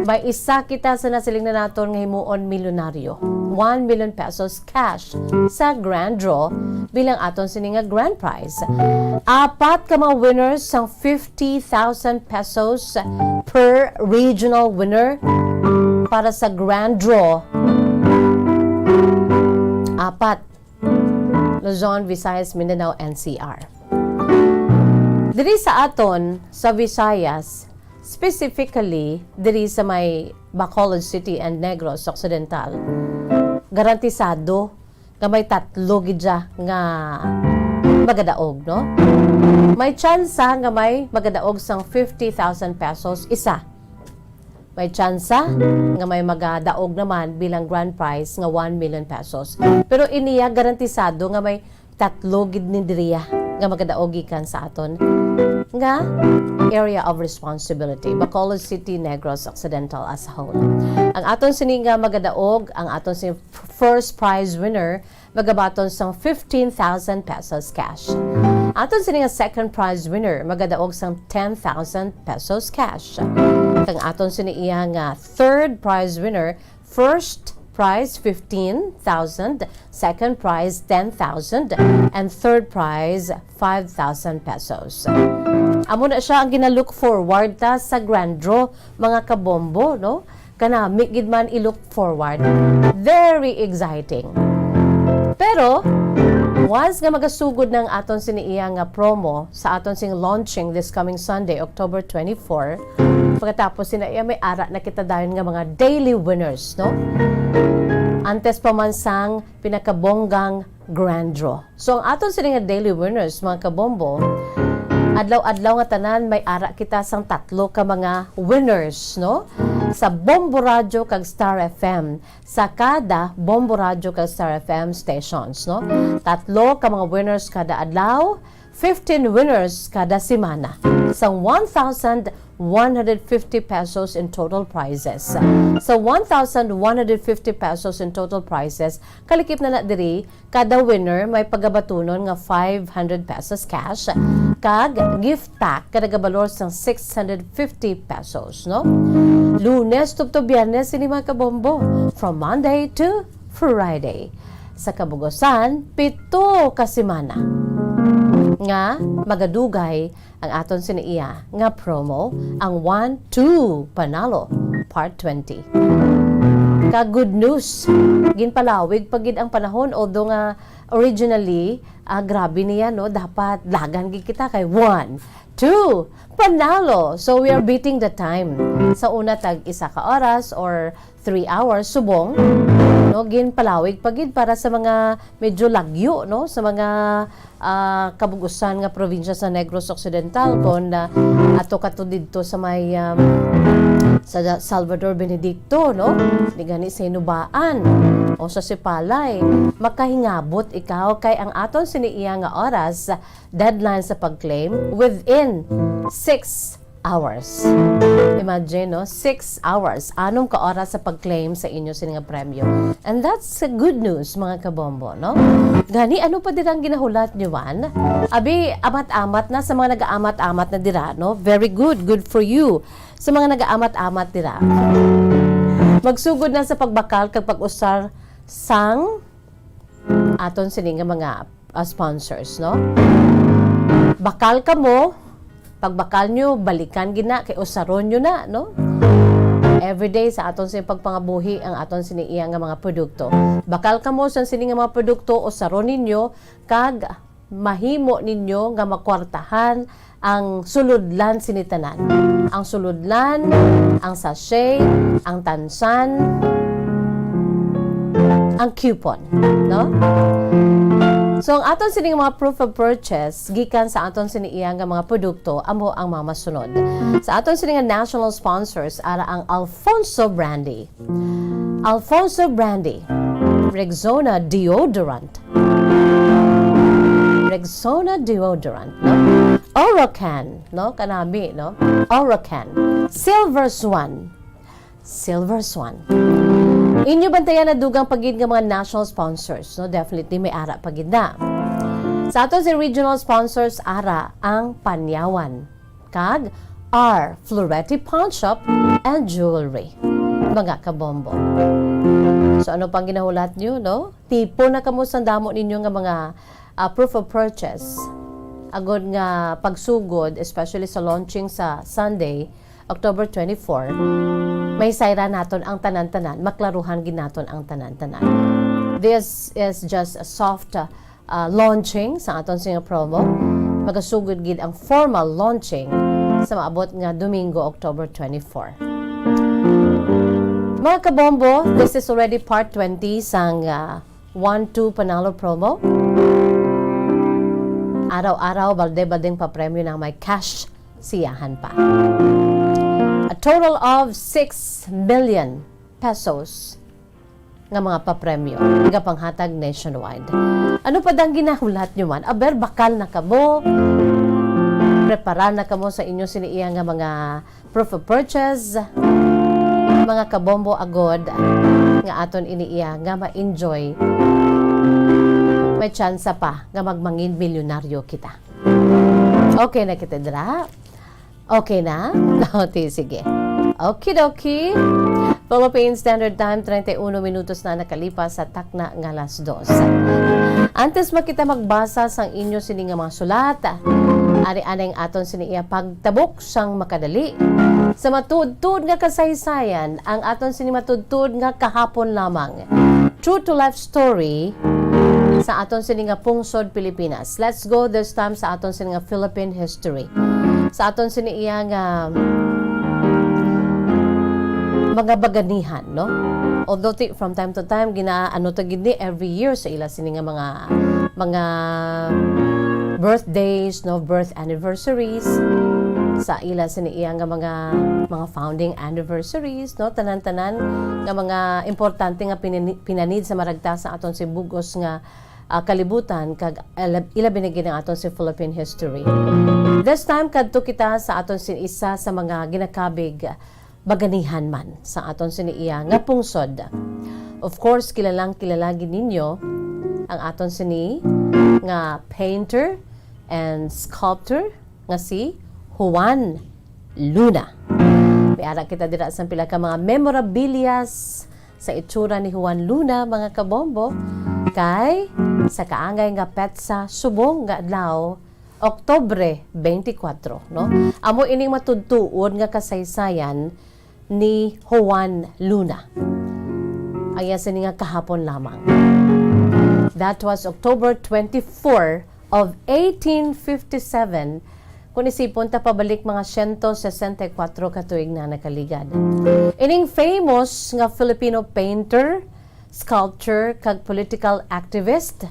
May isa kita sa nasiling na naton nga himuon milyonaryo. One million pesos cash sa grand draw bilang aton sini nga grand prize. Apat ka mga winners sang fifty thousand pesos per regional winner para sa grand draw. Apat. Luzon, Visayas, Mindanao, N C R. Diri sa aton, sa Visayas, specifically diri sa may Bacolod City and Negros Occidental, garantisado nga may tatlo gid siya nga magadaog, no? May tsansa nga may magadaog sang fifty thousand pesos isa. May tsansa nga may magadaog naman bilang grand prize nga one million pesos. Pero iniya garantisado nga may tatlo gid ni diriya nga magadaog gikan sa aton nga area of responsibility, Bacolod City, Negros Occidental as a whole. Ang aton sini nga magadaog, ang aton sini first prize winner, magabaton sang fifteen thousand pesos cash. Aton sini nga second prize winner magadaog sang ten thousand pesos cash. Kang aton sini iya nga third prize winner, first prize fifteen thousand, second prize ten thousand, and third prize five thousand pesos. Amo na siya ang gina-look forward ta sa grand draw, mga kabombo, no? Kanami gid man i-look forward. Very exciting. Pero, once nga magasugod na ang aton sini iya nga promo sa aton sing launching this coming Sunday, October twenty-four, pagkatapos sina iya may ara na kita dayon nga mga daily winners, no? Antes pa man sang pinakabonggang grand draw. So, ang aton sini nga daily winners, mga kabombo, adlaw-adlaw nga tanan may ara kita sang tatlo ka mga winners, no? Sa Bombo Radyo kag Star F M, sa kada Bombo Radyo kag Star F M stations, no? Tatlo ka mga winners kada adlaw, fifteen winners kada semana. Sa one thousand one hundred fifty pesos in total prizes. Sa one thousand one hundred fifty pesos in total prizes, kalikip na na diri, kada winner may pagabatunon nga five hundred pesos cash, kag gift pack nga nagabalor sang six hundred fifty pesos, no? Lunes tubtob Biyernes ini, mga kabombo, from Monday to Friday. Sa kabugusan, pito ka semana nga magadugay ang aton sini iya nga promo, ang One Two Panalo Part twenty. Ka good news, ginpalawig pa gid ang panahon, although nga originally, ah, grabe niya, no? Dapat dagan gid kita kay one, two, panalo. So we are beating the time. Sa una, tag isa ka oras or three hours, subong, no, ginpalawig pa gid para sa mga medyo lagyo, no, sa mga, ah, kabugusan nga probinsya sa Negros Occidental, kon, ah, ato ka to didto sa may, um, sa Salvador Benedicto, no, di gani sa Inubaan o sa Sipalay, makahingabot ikaw kay ang aton sini iya nga oras, deadline sa pag-claim within six hours. Imagine, no? Six hours. Anom ka oras sa pag-claim sa inyo sini nga premyo. And that's a good news, mga kabombo, no? Gani, ano pa dira ang ginahulat niyo man? Abi, amat-amat na sa mga nag-aamat-amat na dira, no? Very good. Good for you. Sa mga nag-aamat-amat dira. Magsugod na sa pagbakal kag pag-usar sang aton sini nga mga, ah, sponsors, no? Bakal kamo, pagbakal nyo, balikan gid na, kay usaron nyo na, no? Everyday sa aton sini pagpangabuhi ang aton sini iya nga mga produkto. Bakal kamo sa sini nga mga produkto, usaron ninyo, kag mahimo ninyo nga makwartahan ang sulodlan sini tanan. Ang sulodlan, ang sachet, ang tansan, ang coupon, no? So, ang aton sining mga proof of purchase gikan sa aton sini iya nga mga produkto amo ang mga masunod. Sa aton sini nga national sponsors, ara ang Alfonso Brandy. Alfonso Brandy, Rexona deodorant. Rexona deodorant, no? Orocan, no? Kanami, no? Orocan. Silver Swan. Silver Swan. Inyo bantayan na dugang pa gid nga mga national sponsors, no? Definitely may ara pa gid na. Sa aton si regional sponsors, ara ang Panyawan kag R Florete Pawn Shop and Jewelry. Mga kabombo. So, ano pang ginahulat nyo, no? Tipon na kamo sang damo ninyo nga mga, ah, proof of purchase. Agod nga pagsugod, especially sa launching sa Sunday, October twenty-four, may sayra naton ang tanan-tanan, maklaruhan gid naton ang tanan-tanan. This is just a soft, uh, uh, launching sa aton sini nga promo. Magasugod gid ang formal launching sa maabot nga Domingo, October twenty-four. Mga kabombo, this is already part twenty sang, uh, one two Panalo promo. Araw-araw, balde-baldeng papremyo na may cash siyahan pa. A total of six million pesos nga mga papremyo nga panghatag nationwide. Ano pa dang ginahulat nyo man? Aber, bakal na kamo. Preparar na kamo sa inyo sini iya nga mga proof of purchase. Mga kabombo, agod nga aton ini iya nga ma-enjoy. May tsansa pa nga magmangin milyonaryo kita. Okay na kita dira. Okay na? Okay, sige. Okidoki. Philippine Standard Time, treinta y uno minutos na nakalipas sa takna nga alas dos. Antes makita magbasa sang inyo sini nga mga sulat, ari anay ang aton sini iya pagtabok sang makadali. Sa matuod-tuod nga kasaysayan, ang aton sini matuod-tuod nga kahapon lamang. True to life story sa aton sini nga pungsod Pilipinas. Let's go this time sa aton sini nga Philippine history. Sa aton sini iya nga mga baganihan, no? Although ti-, from time to time, gina-, ano to gid ni every year sa ila sini nga mga, mga birthdays, no, birth anniversaries, sa ila sini iya nga mga, mga founding anniversaries, no, tanan-tanan nga mga importante nga pinani-, pinanid sa maragta sa aton si bugos nga, ah, kalibutan, kag ila-, ilabi na gid ang aton si Philippine history. This time, kadto kita sa aton sin isa sa mga ginakabig baganihan man sa aton sini iya nga pungsod. Of course, kilalang kilala gid ninyo ang aton sini nga painter and sculptor nga si Juan Luna. May ara kita dira sa pila ka mga memorabilias sa itsura ni Juan Luna, mga kabombo, kay sa kaangay nga petsa subong nga adlaw, Oktubre twenty-four, no? Amo ining matudtuod nga kasaysayan ni Juan Luna. Ang iya sini nga kahapon lamang. That was October twenty-four of eighteen fifty-seven, kung isipon ta pabalik mga siyento sesenta y kuwatro ka tuig na nakaligad. Ining famous nga Filipino painter, sculptor, kag political activist,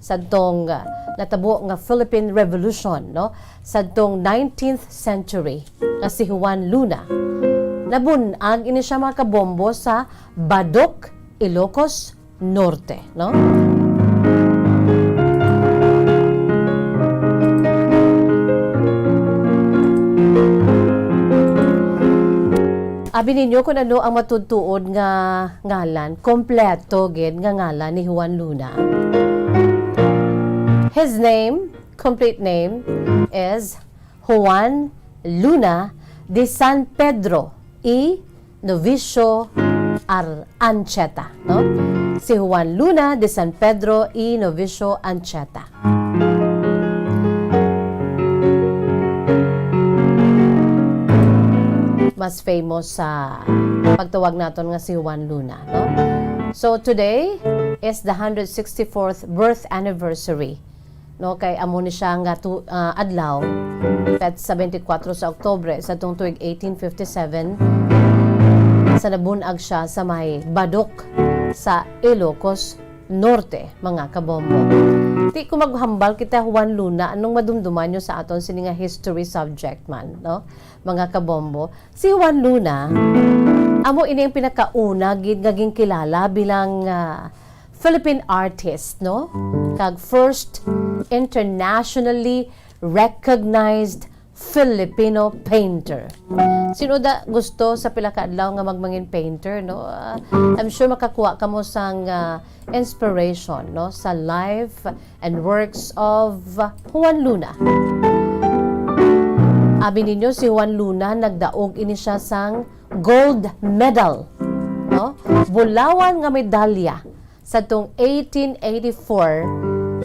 sadtong, ah, natabo nga Philippine Revolution, no? Sadtong nineteenth century, nga si Juan Luna. Nabun-ag ini siya, mga kabombo, sa Badoc, Ilocos Norte, no? Abi ninyo kung ano ang matudtuod nga ngalan, kompleto gid nga ngalan ni Juan Luna. His name, complete name, is Juan Luna de San Pedro y Novicio Ar-, Ancheta, no? Si Juan Luna de San Pedro y Novicio Ancheta. Mas famous sa pagtawag naton nga si Juan Luna, no? So today is the hundred sixty-fourth birth anniversary, no? Kay amo ni siya nga tu-, ah, adlaw, petsa twenty-four sa Oktubre sa tuong tuig eighteen fifty-seven, sa nabun-ag siya sa may Badok sa Ilocos Norte, mga kabombo. Ti ko maghambal kita, Juan Luna, anong madumduman nyo sa aton sini nga history subject man, no? Mga kabombo, si Juan Luna, amo ini ang pinakauna gid nga ginkilala bilang, ah, Philippine artist, no? Kag first internationally recognized Filipino painter. Sino da gusto sa pila ka adlaw nga magmangin painter, no? Ah, I'm sure makakuha kamo sang, ah, inspiration, no, sa life and works of Juan Luna. Abi ninyo, si Juan Luna nagdaog ini siya sang gold medal, no? Bulawan nga medalya sa tong eighteen eighty-four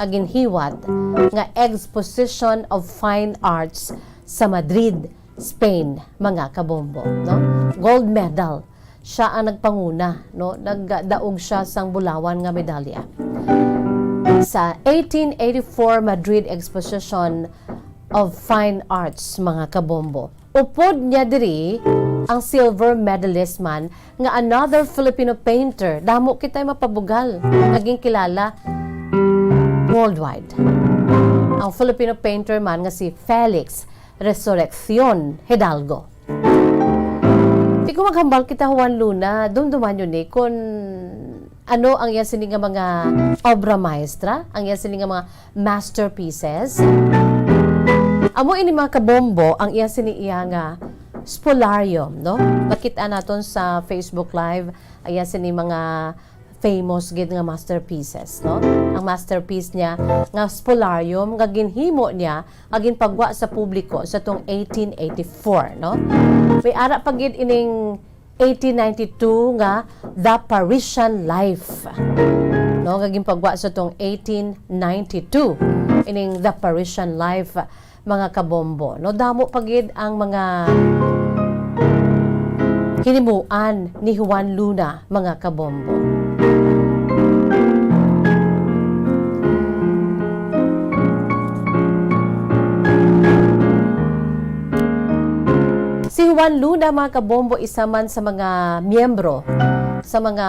nga ginhiwat nga Exposition of Fine Arts sa Madrid, Spain, mga kabombo, no? Gold medal. Siya ang nagpanguna, no? Nagdaog siya sang bulawan nga medalya sa eighteen eighty-four Madrid Exposition of Fine Arts, mga kabombo. Upod niya diri ang silver medalist man nga another Filipino painter. Damo kita'y mapabugal nga ginkilala worldwide. Ang Filipino painter man nga si Felix Resurreccion Hidalgo. Ti ko maghambal kita, Juan Luna, dumduman nyo ni kung ano ang iya sini nga mga obra maestra, ang iya sini nga mga masterpieces. Amo ini, mga kabombo, ang iya sini iya nga spolarium, no? Makita naton sa Facebook Live, ang iya sini mga famous gid nga masterpieces, no? Ang masterpiece niya nga spolarium nga ginhimo niya nga ginpagwa sa publiko sa tong eighteen eighty-four, no? May ara pa gid ining eighteen ninety-two nga The Parisian Life, no, nga ginpagwa sa tong eighteen ninety-two, ining The Parisian Life, mga kabombo, no? Damo pa gid ang mga hinimuan ni Juan Luna, mga kabombo. Si Juan Luna, mga kabombo, isa man sa mga miyembro sa mga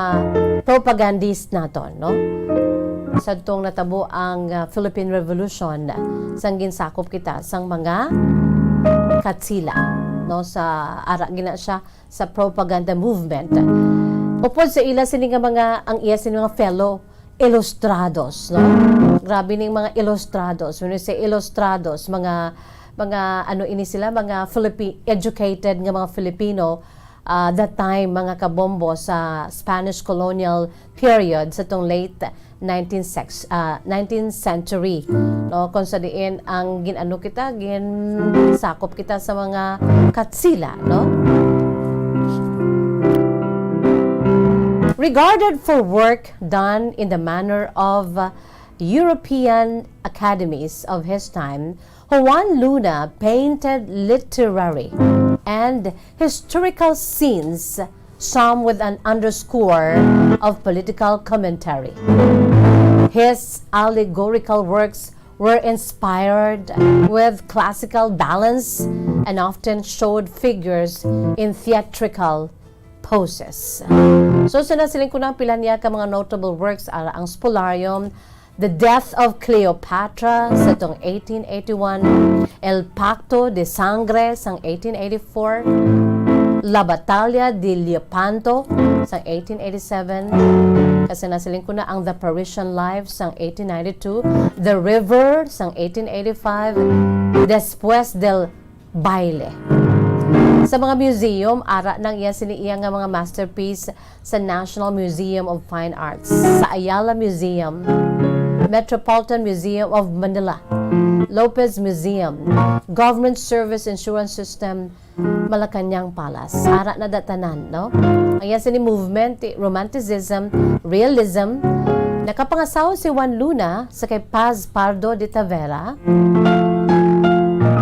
propagandist naton, no? Sadtong natabo ang, ah, Philippine Revolution, sang ginsakop kita sang mga Katsila, no? Sa ara gina siya sa propaganda movement. Upod sa ila sini nga mga, ang iya sini nga fellow ilustrados, no? Grabe ning mga ilustrados. When we say ilustrados, mga, mga ano ini sila, mga Filipi-, educated nga mga Filipino, ah, that time, mga kabombo, sa Spanish colonial period, sa tong late nineteenth sex-, ah, nineteenth century, no? Kung sa diin ang gin-ano kita, ginsakop kita sa mga Katsila, no? Regarded for work done in the manner of, uh, European academies of his time, Juan Luna painted literary and historical scenes, some with an underscore of political commentary. His allegorical works were inspired with classical balance and often showed figures in theatrical poses. So, sa nasiling ko na ang pila niya ka mga notable works, ara ang Spolarium, The Death of Cleopatra sa tong eighteen eighty-one, El Pacto de Sangre sang eighteen eighty-four, La Battaglia di Lepanto sang eighteen eighty-seven, kasi nasiling ko na ang The Parisian Life sang eighteen ninety-two, The River sang eighteen eighty-five, Después del Baile. Sa mga museum, ara nang iya sini iya nga mga masterpiece sa National Museum of Fine Arts, sa Ayala Museum, Metropolitan Museum of Manila, Lopez Museum, Government Service Insurance System, Malacañang Palace. Ara na da tanan, no? Ang iya sini movement, ti-, romanticism, realism. Nakapangasawa si Juan Luna sa kay Paz Pardo de Tavera.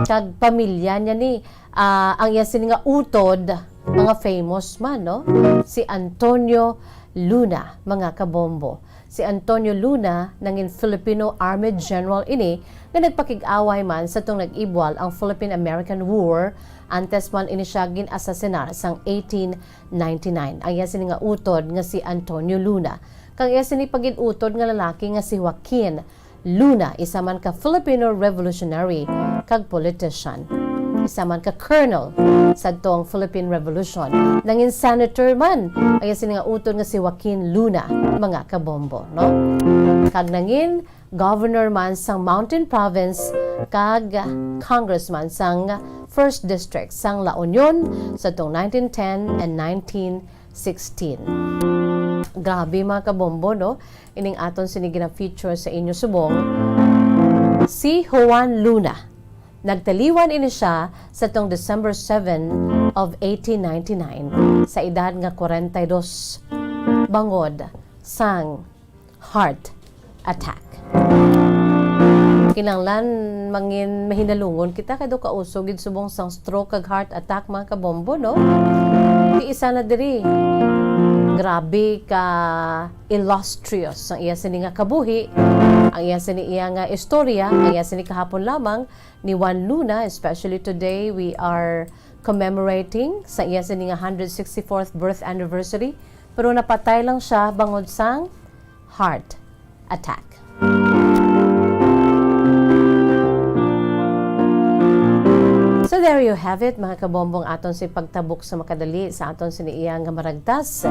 Kag pamilya niya ni, ah, ang iya sini nga utod, mga famous man, no? Si Antonio Luna, mga kabombo. Si Antonio Luna nangin Filipino Army General ini nga nagpakig-away man sa tong nag-ibwal ang Philippine-American War, antes man ini siya gin-asasinar sang eighteen ninety-nine. Ang iya sini nga utod nga si Antonio Luna, kag iya sini pa gid utod nga lalaki nga si Joaquin Luna, isa man ka Filipino revolutionary kag politician, isa man ka colonel sa tong Philippine Revolution. Nangin senator man ang iya sini nga utod nga si Joaquin Luna, mga kabombo, no? Kag nangin governor man sang Mountain Province kag congressman sang First District sang La Union sa tong nineteen ten and nineteen sixteen. Grabe, mga kabombo, no? Ining aton sini gina-feature sa inyo subong, si Juan Luna. Nagtaliwan ini siya sa tong December seven of eighteen ninety-nine sa edad nga kwarenta y dos bangod sang heart attack. Kinahanglan mangin mahinalungon kita kay daw kauso gid subong sang stroke kag heart attack, mga kabombo, no? Ti isa na diri. Grabe ka illustrious ang iya sini nga kabuhi, ang iya sini iya nga istorya, ang iya sini kahapon lamang ni Juan Luna, especially today we are commemorating sa iya sini nga hundred sixty-fourth birth anniversary. Pero napatay lang siya bangod sang heart attack. So there you have it, mga kabombong, aton si pagtabok sa makadali sa aton sini iya nga maragtas.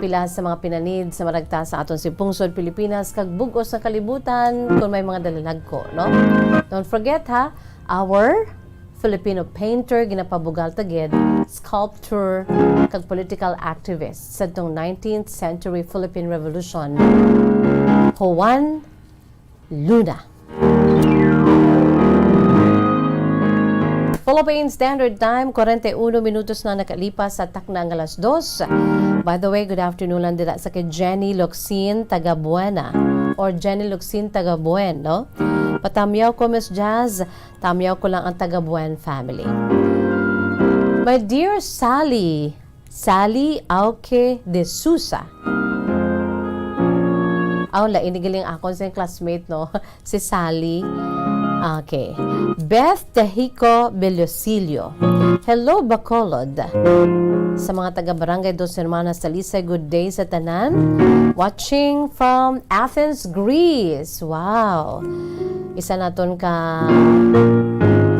Pila sa mga pinanid sa maragtas sa aton si pungsod Pilipinas kag bug-os nga kalibutan, kung may mga dalalagko, no? Don't forget, ha, our Filipino painter, ginapabugal ta gid, sculptor, kag political activist sadtong nineteenth century Philippine Revolution, Juan Luna. Philippine Standard Time, kwarenta y uno minutos na nakalipas sa takna nga alas dos. By the way, good afternoon lang dira sa kay Jenny Locsin, taga Buena, or Jenny Locsin, taga Buen, no? Patamyaw ko, Miss Jazz. Tamyaw ko lang ang taga Buen family. My dear Sally, Sally Auque de Sousa. Aw, lain ni galing akon sa classmate, no? Si Sally. Okay. Beth Tejico Bellosillo. Hello, Bacolod. Sa mga taga Barangay Dos Hermanas, Talisay, good day sa tanan. Watching from Athens, Greece. Wow. Isa naton ka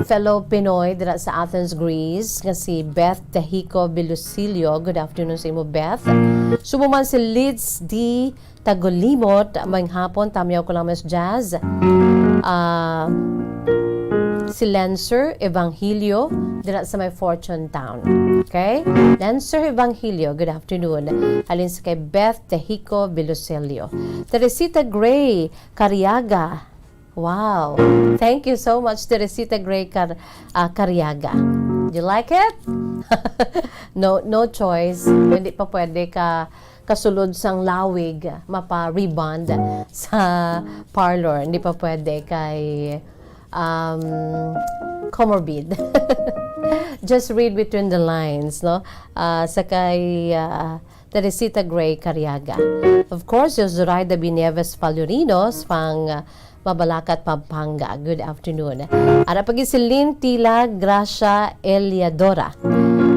fellow Pinoy dira sa Athens, Greece, nga si Beth Tejico Bilusilio. Good afternoon sa imo, Beth. Subo man si Lids D Tagolimot, maayong hapon, tamyaw ko lang, Miss Jazz. Ah, si Lencer Evangelio, dira sa may Fortune Town. Okay? Lencer Evangelio, good afternoon. Halin sa kay Beth Tejico Bilusilio. Teresita Gray Cariaga. Wow. Thank you so much, Teresita Gray Car-, ah, Cariaga. You like it? No, no choice. Hindi pa pwede ka kasulod sang lawig mapa-rebond sa parlor. Hindi pa pwede kay, um, comorbid. Just read between the lines, no? Ah, sa kay, ah, Teresita Gray Cariaga. Of course, si Zoraida B Nieves Falurinos, pang, ah, Mabalacat, Pampanga. Good afternoon. Ara pa gid si Lynn Tila Gracia Eliadora.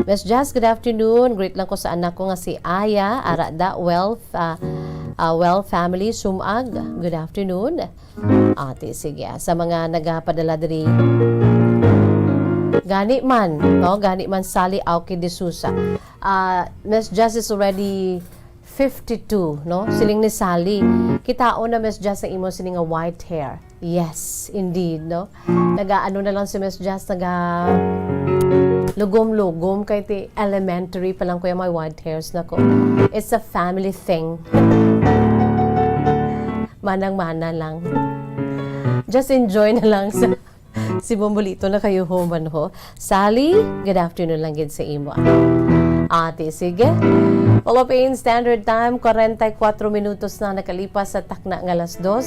Miss Jazz, good afternoon. Greet lang ko sa anak ko nga si Aya. Ara da, well, ah, ah, well, family, Sumag. Good afternoon. Ate, sige, ah, sa mga nagapadala diri. Gani man, no? Gani man, Sally Auque de Sousa. Ah, Miss Jazz is already fifty-two, no? Siling ni Sally, "Kitaon na, Miss Jazz, ang imo sini nga white hair." Yes, indeed, no? Nagaano na lang si Miss Jazz, naga lugom-lugom kay ti elementary pa lang kuya may white hairs na ko. It's a family thing. Manang-mana lang. Just enjoy na lang sa Si Bombolito na kayo human ho. Sally, good afternoon lang gid sa imo. Ate, sige. Philippine Standard Time, kwarenta y kuwatro minutos na nakalipas sa takna nga alas dos.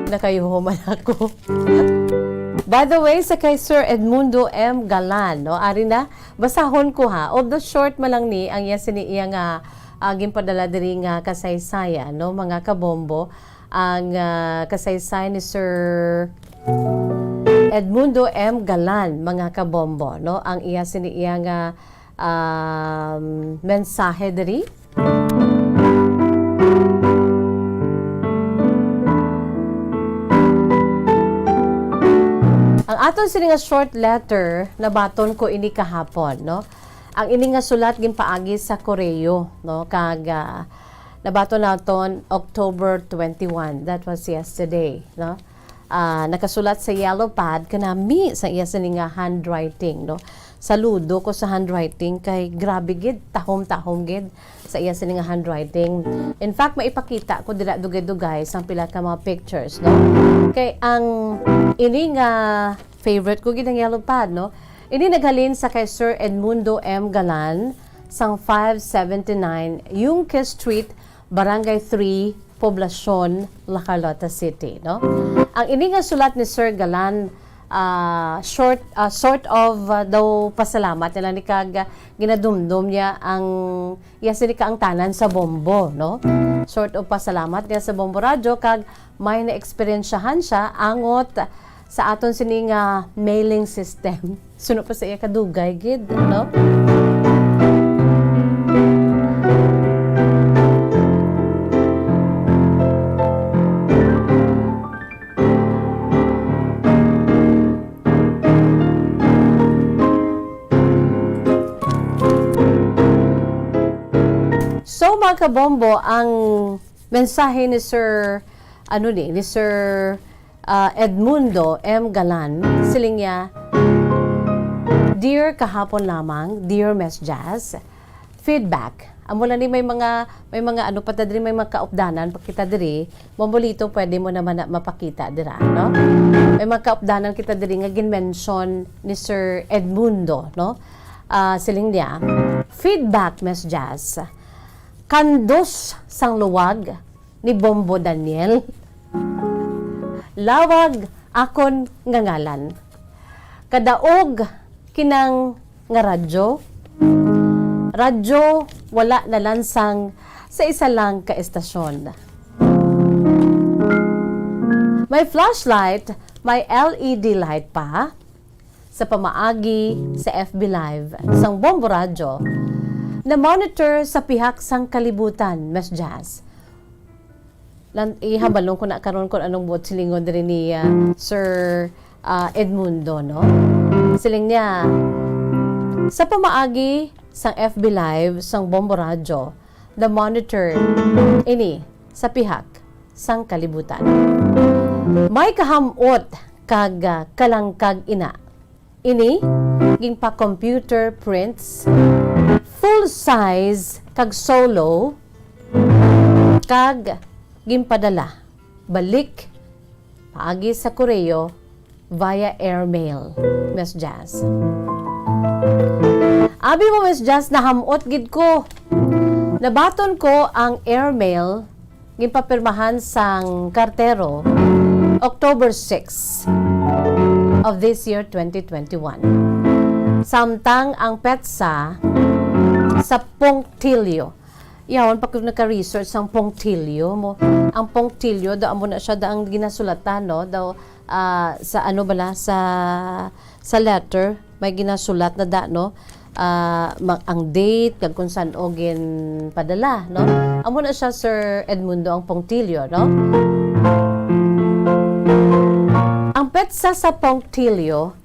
Nakayuho man ako. By the way, sa kay Sir Edmundo M. Galan, no? Ari na, basahon ko ha. Although short man lang ni ang iya sini iya nga, ah, ginpadala diri nga kasaysayan, no, mga kabombo. Ang, ah, kasaysayan ni Sir Edmundo M. Galan, mga kabombo, no? Ang iya sini iya nga, um, mensahe diri. Ang aton sini nga short letter, nabaton ko ini kahapon, no? Ang ini nga sulat ginpaagi sa Correo, no? Kag, ah, nabaton naton October twenty-one. That was yesterday, no? Ah, nakasulat sa yellow pad, kanami sa iya sini nga handwriting, no? Saludo ko sa handwriting kay grabe gid, tahom-tahom gid sa iya sini nga handwriting. In fact, maipakita ko dira dugay-dugay sang pila ka mga pictures, no? Kay ang ini nga favorite ko gid ang yellow pad, no? Ini naghalin sa kay Sir Edmundo M. Galan sang five seventy-nine Yungque Street, Barangay three, Poblacion, La Carlota City, no? Ang ini nga sulat ni Sir Galan, ah, short, ah, sort of, ah, daw pasalamat nila ni kag, ah, ginadumdom niya ang iya sini ka ang tanan sa Bombo, no? Sort of pasalamat niya sa Bombo Radyo kag may naeksperyensyahan siya angot sa aton sini nga mailing system. Suno pa sa iya kadugay gid, no? So, mga kabombo, ang mensahe ni Sir, ano ni, ni Sir, ah, Edmundo M. Galan, siling niya, "Dear kahapon lamang, dear Miss Jazz, feedback." Amo lang ni may mga, may mga ano pa ta diri, may mga kaupdanan pa kita diri. Bombolito, pwede mo naman na mapakita dira, no? May mga kaupdanan kita diri nga gin-mention ni Sir Edmundo, no? Ah, siling niya, "Feedback, Miss Jazz. Kandos sang luwag ni Bombo Daniel. Lawag akon nga ngalan. Kadaog kinang nga radyo. Radyo wala nalansang sa isa lang ka estasyon. May flashlight, may L E D light pa." Sa pamaagi sa F B Live sang Bombo Radyo, na-monitor sa pihak sang kalibutan, Miss Jazz. Lan-, ihabalon ko na karon kung anong buot silingon diri ni, ah, Sir, ah, Edmundo, no? Siling niya, sa pamaagi sang F B Live sang Bombo Radyo, na-monitor ini sa pihak sang kalibutan. May kaham-ot kag, ah, kalangkag ina. Ini ginpa-computer prints, full size kag solo, kag ginpadala balik paagi sa koreo via airmail, Miss Jazz. Abi mo, Miss Jazz, naham-ot gid ko. Nabaton ko ang airmail ginpapirmahan sang kartero, October six of this year, twenty twenty-one. Samtang ang petsa sa pungtilyo. Yaon pa ko nagka-research sang pungtilyo mo. Ang pungtilyo, daw amo na siya, daw ang ginasulatan, no? Daw, ah, sa ano bala, sa, sa letter, may ginasulat na da, no? Ah, ma-, ang date, kag kung san-o ginpadala, no? Amo na siya, Sir Edmundo, ang pungtilyo, no? Ang petsa sa pungtilyo,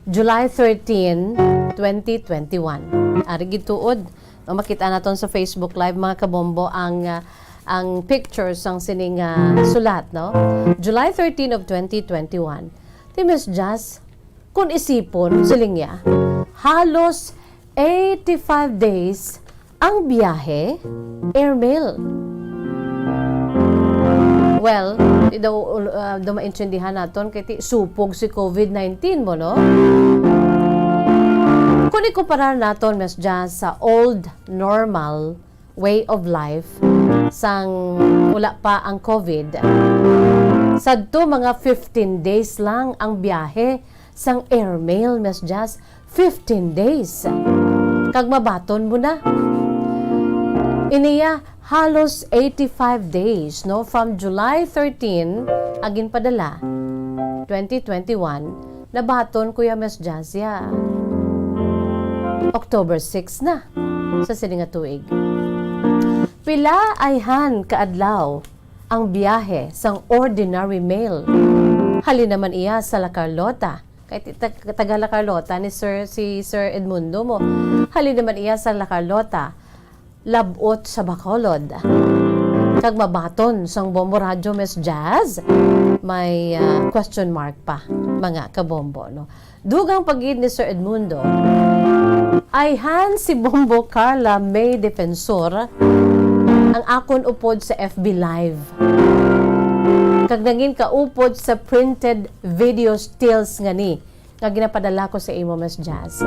July thirteen, twenty twenty-one. Ari gituod. No, makita naton sa Facebook Live, mga kabombo, ang, ah, ang pictures sang sining, ah, sulat, no? July thirteen of twenty twenty-one. Ti Miss Jazz, kung isipon, siling niya, halos eighty-five days ang biyahe, airmail. Well, Di daw, uh, daw maintindihan naton kay ti supog si covid nineteen mo, no? Kung ikumparar naton, Miss Jazz, sa old normal way of life, sang wala pa ang covid, sadto mga fifteen days lang ang biyahe sang airmail, Miss Jazz. Fifteen days. Kag mabaton mo na. Iniya, halos eighty-five days, no? From July thirteen, agin padala, twenty twenty-one, nabaton, Kuya Miss Jazz, ya October six na sa sini nga tuig. Pila ayhan ka adlaw ang biyahe sang ordinary mail? Halin naman iya sa La Carlota. Kay ti-, tag-, taga La Carlota ni Sir, si Sir Edmundo mo. Halin naman iya sa La Carlota, lab-ot sa Bacolod. Kag mabaton sang Bombo Radyo, Miss Jazz, may, ah, question mark pa, mga kabombo, no? Dugang pa gid ni Sir Edmundo, ayhan si Bombo Carla May Defensor ang akon upod sa F B Live. Kag nangin kaupod sa printed video stills nga ni nga ginapadala ko sa imo, Miss Jazz.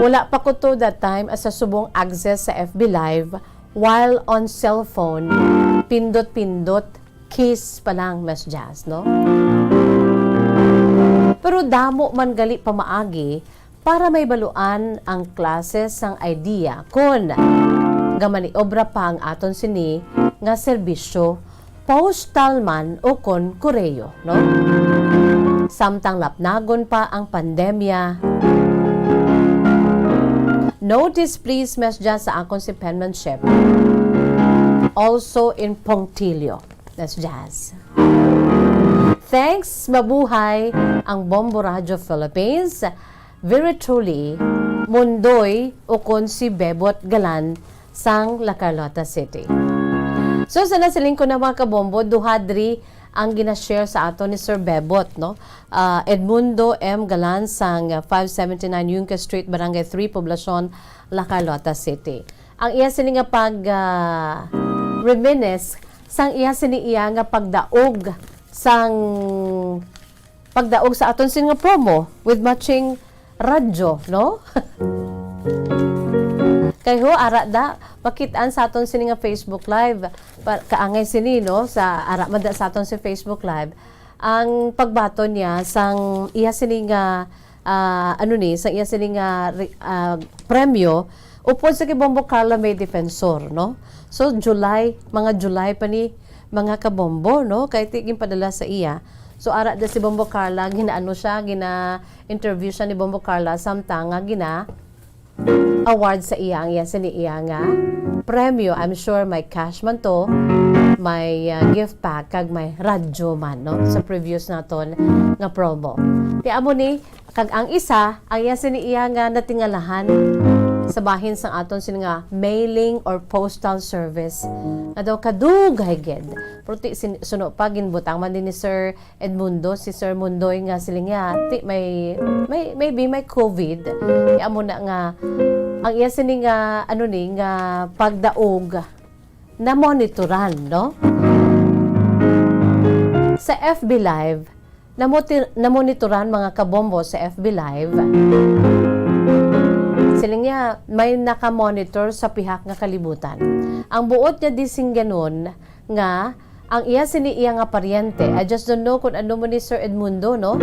Wala pa ko to that time as sa subong access sa F B Live while on cellphone, pindot-pindot, kiss pa lang, Miss Jazz, no? Pero damo man gali pamaagi para may baluan ang klase sang idea kon gamaniobra pa ang aton sini nga serbisyo, postal man o kon koreo, no? Samtang lapnagon pa ang pandemya, notice please, Miss Jazz, sa akon si penmanship. Also in punctilio, Miss Jazz. Thanks, mabuhay ang Bombo Radio Philippines. Very truly, Mundoy, o kon si Bebot Galan sang La Carlota City. So, sa nasiling ko na, mga kabombo, duha diri ang gina-share sa aton ni Sir Bebot, no? Ah, Edmundo M. Galan sang five seventy-nine Yunque Street, Barangay three, Poblacion, La Carlota City. Ang iya sini nga pag, ah, reminisce sang iya sini iya nga pagdaog sang pagdaog sa aton sin nga promo with matching radyo, no? Kay ho, ara da, makit-an sa aton sini nga Facebook Live. Pa, kaangay sini, no? Sa ara man da sa aton si Facebook Live. Ang pagbaton niya sang iya sini nga, ah, ano ni, sang iya sini nga re-, ah, premyo, upod sa kay Bombo Carla May Defensor, no? So, July, mga July pa ni, mga kabombo, no? Kay ti ginpadala sa iya. So, ara da si Bombo Carla, ginaano siya, gina-interview siya ni Bombo Carla, samtang nga gina-award sa iya, ang iya sini iya nga premyo. I'm sure may cash man to, may, ah, gift pack, kag may radyo man, no? Sa previous naton nga promo. Ti amo ni, kag ang isa, ang iya sini iya nga natingalahan sa bahin sang aton sini nga mailing or postal service. Nga daw kadugay gid. Pero ti sin-, suno pa, ginbutang man din ni Sir Edmundo, si Sir Mundoy nga siling niya, ti may, may, maybe may covid. Ti amo na nga, ang iya sini nga, ano ni, nga pagdaog, namonitoran, no? Sa F B Live, namotir-, namonitoran, mga kabombo, sa F B Live. Siling niya, may nakamonitor sa pihak nga kalibutan. Ang buot niya di singganon nga ang iya sini iya nga paryente, I just don't know kung ano mo ni Sir Edmundo, no?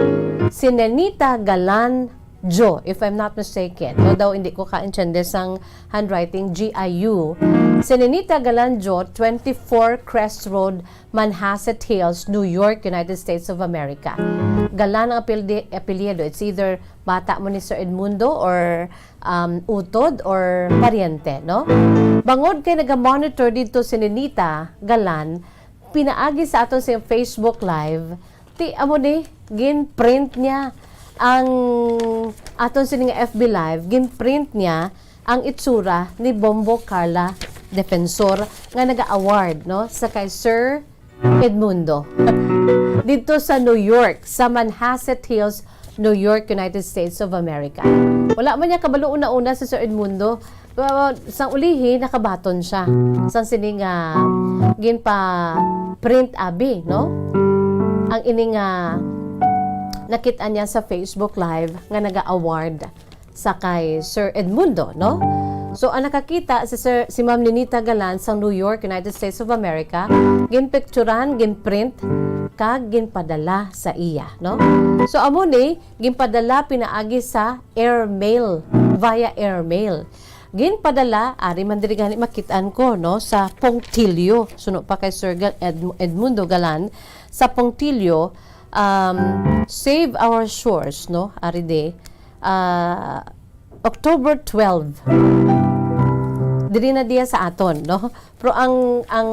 Si Nenita Galan Jo, if I'm not mistaken. No, daw hindi ko kaintindi sang handwriting, G I U. Si Nenita Galan Jo, twenty-four Crest Road, Manhasset Hills, New York, United States of America. Galan ang apeldi-, apelyido. It's either bata mo ni Sir Edmundo or, um, utod or paryente, no? Bangod kay naga-monitor dito si Nenita Galan, pinaagi sa aton sa Facebook Live, ti amo ni, gin-print niya ang aton sini nga F B Live, gin-print niya ang itsura ni Bombo Carla Defensor nga naga-award, no, sa kay Sir Edmundo. Dito sa New York, sa Manhasset Hills, New York, United States of America. Wala man niya kabalo una-una si Sir Edmundo Well, sang ulihi, nakabaton siya sang sini nga ginpa-print abi, no? Ang ini nga nakit-an niya sa Facebook Live nga naga-award sa kay Sir Edmundo, no? So, ang nakakita si Sir, si Ma'am Ninita Galan sang New York, United States of America, ginpicturan, ginprint, kag ginpadala sa iya, no? So, amo ni, ginpadala pinaagi sa airmail, via airmail. Ginpadala, ari man diri gani makit-an ko, no, sa Pontillo. Suno pa kay Sir Gal-, Ed-, Edmundo Galan, sa Pontillo, um, Save Our Shores, no? Ari di, ah, October twelve. Diri na diya sa aton, no? Pero ang, ang,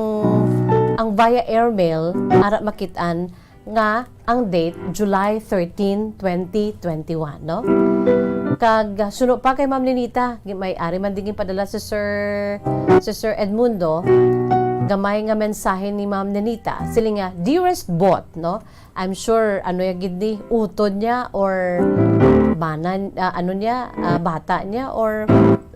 ang via airmail, ara makit-an nga ang date, July thirteen, twenty twenty-one, no? Kag, ah, suno pa kay Ma'am Ninita, gi-, may ari man din ginpadala si Sir, si Sir Edmundo, gamay nga mensahe ni Ma'am Ninita. Siling niya, "Dearest Bot," no? I'm sure, ano ya gid ni, utod niya or bana, ah, ano niya, ah, bata niya or,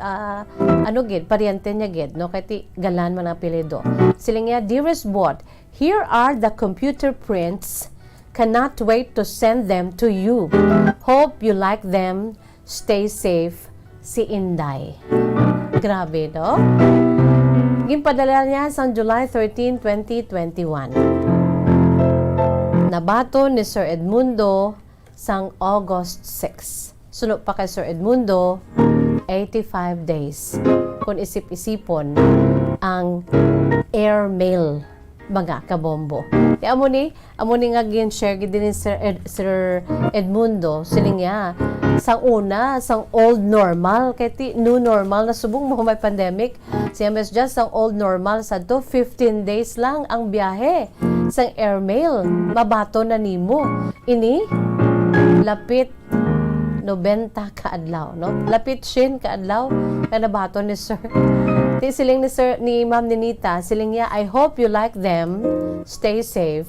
ah, ano gid, paryente niya gid, no? Kay ti Galan man ang apelyido. Siling niya, "Dearest Bot, here are the computer prints. Cannot wait to send them to you. Hope you like them. Stay safe, si Inday." Grabe, no? Ginpadala niya sang July thirteen, twenty twenty-one. Nabaton ni Sir Edmundo sang August six. Suno pa kay Sir Edmundo, eighty-five days. Kung isip-isipon ang airmail, mga kabombo. Kaya amo ni, amo ni nga gin-share gid ni Sir Ed-, Sir Edmundo, siling niya, sang una, sang old normal, kay ti new normal na subong mo may pandemic. Si M S Just, sang old normal sadto, fifteen days lang ang biyahe sang airmail. Mabaton na nimo. Ini, lapit nobenta ka adlaw, no? Lapit siyam ka adlaw nga nabaton ni Sir. Ti siling ni Sir, ni Ma'am Ninita, siling niya, "I hope you like them. Stay safe."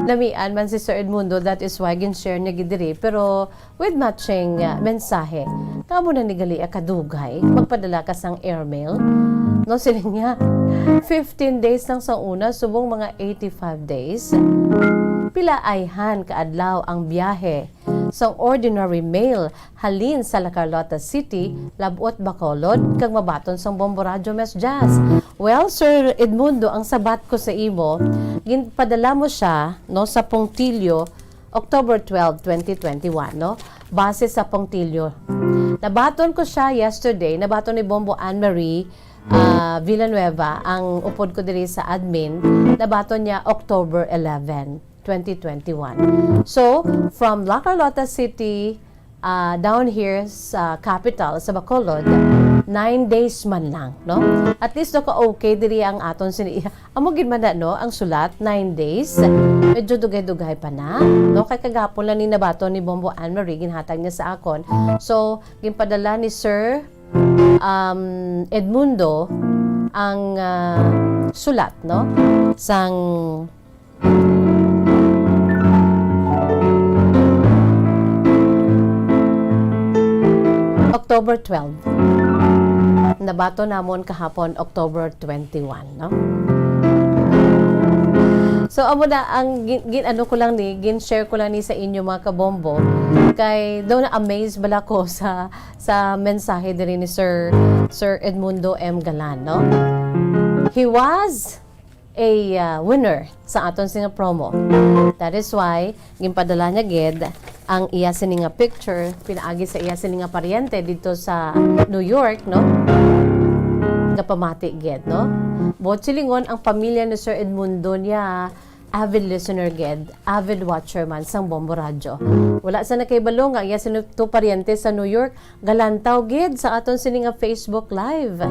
Namian man si Sir Edmundo, that is why gin-share niya gid diri. Pero with matching, ah, mensahe, nga amo na ni gali, ah, kadugay, magpadala ka sang airmail. No, siling niya, fifteen days lang sa una, subong mga eighty-five days. Pila ayhan ka adlaw ang biyahe sang ordinary mail halin sa La Carlota City, Lab-ot, Bacolod, kag mabaton sang Bombo Radyo Mes Jazz. Well, Sir Edmundo, ang sabat ko sa imo, ginpadala mo siya, no, sa Pontillo, October twelve, twenty twenty-one, no? Base sa Pontillo. Nabaton ko siya yesterday, nabaton ni Bombo Anne Marie, ah, Villanueva, ang upod ko diri sa admin, nabaton niya October eleven, twenty twenty-one. So, from La Carlota City, ah, down here sa capital, sa Bacolod, nine days man lang, no? At least, no, ka-okay diri ang aton sini-, amo gid man na, no, ang sulat, nine days. Medyo dugay-dugay pa na, no? Kay kagapon lang ni nabaton ni Bombo Anne Marie, ginhatag niya sa akon. So, ginpadala ni Sir, um, Edmundo ang, ah, sulat, no? Sang October twelve. Nabaton namon kahapon, October twenty-one, no? So, amo na ang gin-, gin-, ano ko lang ni, gin-share ko lang ni sa inyo, mga kabombo. Kay daw na-amaze bala ko sa, sa mensahe diri ni Sir, Sir Edmundo M Galan, no? He was a, uh, winner sa aton sini nga promo. That is why ginpadala niya gid ang iya sini nga picture pinaagi sa iya sini nga paryente didto sa New York, no? Gapamati gid, no? Buot silingon, ang pamilya ni Sir Edmundo niya, avid listener gid, avid watcher man sang Bombo Radyo. Wala sa nakahibalo nga iya sini to paryente sa New York, galantaw gid sa aton sini nga Facebook Live.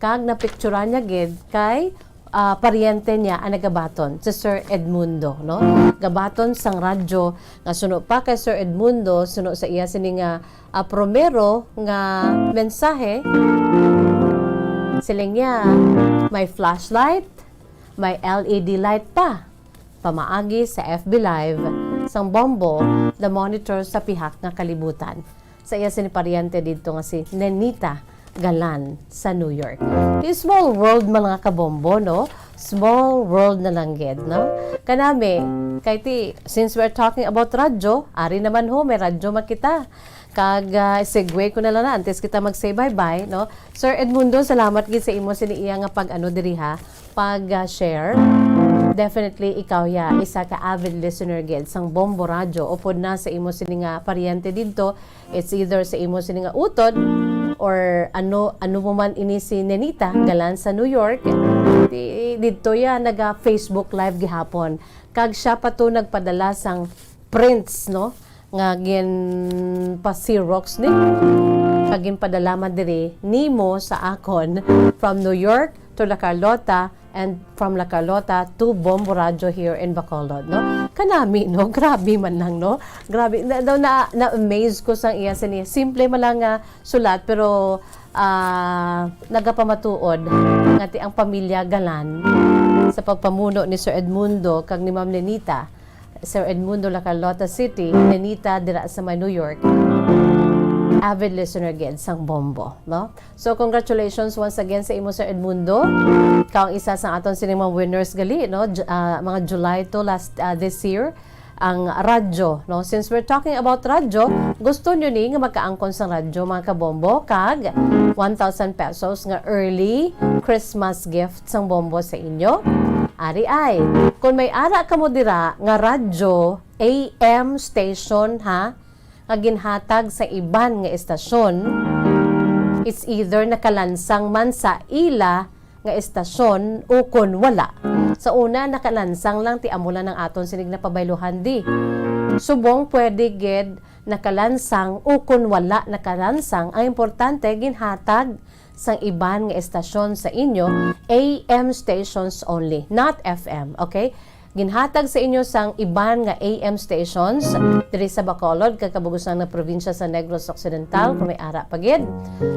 Kag napicturan niya gid kay, ah, paryente niya ang nagabaton, si Sir Edmundo, no? Gabaton sang radyo nga suno pa kay Sir Edmundo, suno sa iya sini nga, ah, primero nga mensahe, siling niya, may flashlight, may L E D light pa. Pamaagi sa F B Live, sang Bombo, the monitor sa pihak nga kalibutan. sa iya sini paryente didto nga si Nenita Galan sa New York. Di small world, mga kabombo, no? Small world na lang gid, no? Kanami, kay ti, since we're talking about radyo, ari naman ho, may radyo makita. Kag, ah, segue ko na lang na, antes kita mag-say bye-bye, no? Sir Edmundo, salamat gid sa imo sini iya nga pag-ano diri, ha, pag, ah, share. Definitely, ikaw ya, isa ka avid listener gid sang Bombo Radyo, upod na sa imo sini nga paryente didto, it's either sa imo sini nga utod, or ano, ano mo man ini si Nenita, Galan sa New York, di, didto ya, naga-Facebook Live gihapon. Kag siya pa to nagpadala sang prints, no? Nga ginpa-Xerox ni, kag ginpadala man diri nimo sa akon, from New York to La Carlota, and from La Carlota to Bombo Radyo here in Bacolod, no? Kanami, no? Grabe man lang, no? Grabe. Na, na, na, na-amaze ko sang iya sini. Simple man lang nga sulat, pero, ah, nagapamatuod nga ti ang pamilya Galan sa pagpamuno ni Sir Edmundo kag ni Ma'am Lenita, Sir Edmundo, La Carlota City, Lenita dira sa may New York. Avid listener gid sang Bombo, no? So, congratulations once again sa imo, Sir Edmundo. Ikaw ang isa sa aton sining mga winners gali, no? Ju-, ah, mga July to last, ah, this year, ang radyo, no? Since we're talking about radyo, gusto nyo ni nga magkaangkon sang radyo, mga kabombo, kag one thousand pesos nga early Christmas gift sang Bombo sa inyo? Ari ay, kung may ara kamo dira nga radyo, A M station, ha, nga ginhatag sa iban nga estasyon, it's either nakalansang man sa ila nga estasyon ukon wala. Sa una, nakalansang lang, ti amo lang ang aton sinig napabayluhan di. Subong pwede gid nakalansang ukon wala nakalansang, ang importante ginhatag sang iban nga estasyon sa inyo, A M stations only, not F M, okay? Ginhatag sa inyo sang iban nga A M stations diri sa Bacolod kag kabug-usan nga probinsya sa Negros Occidental, kung may ara pa gid,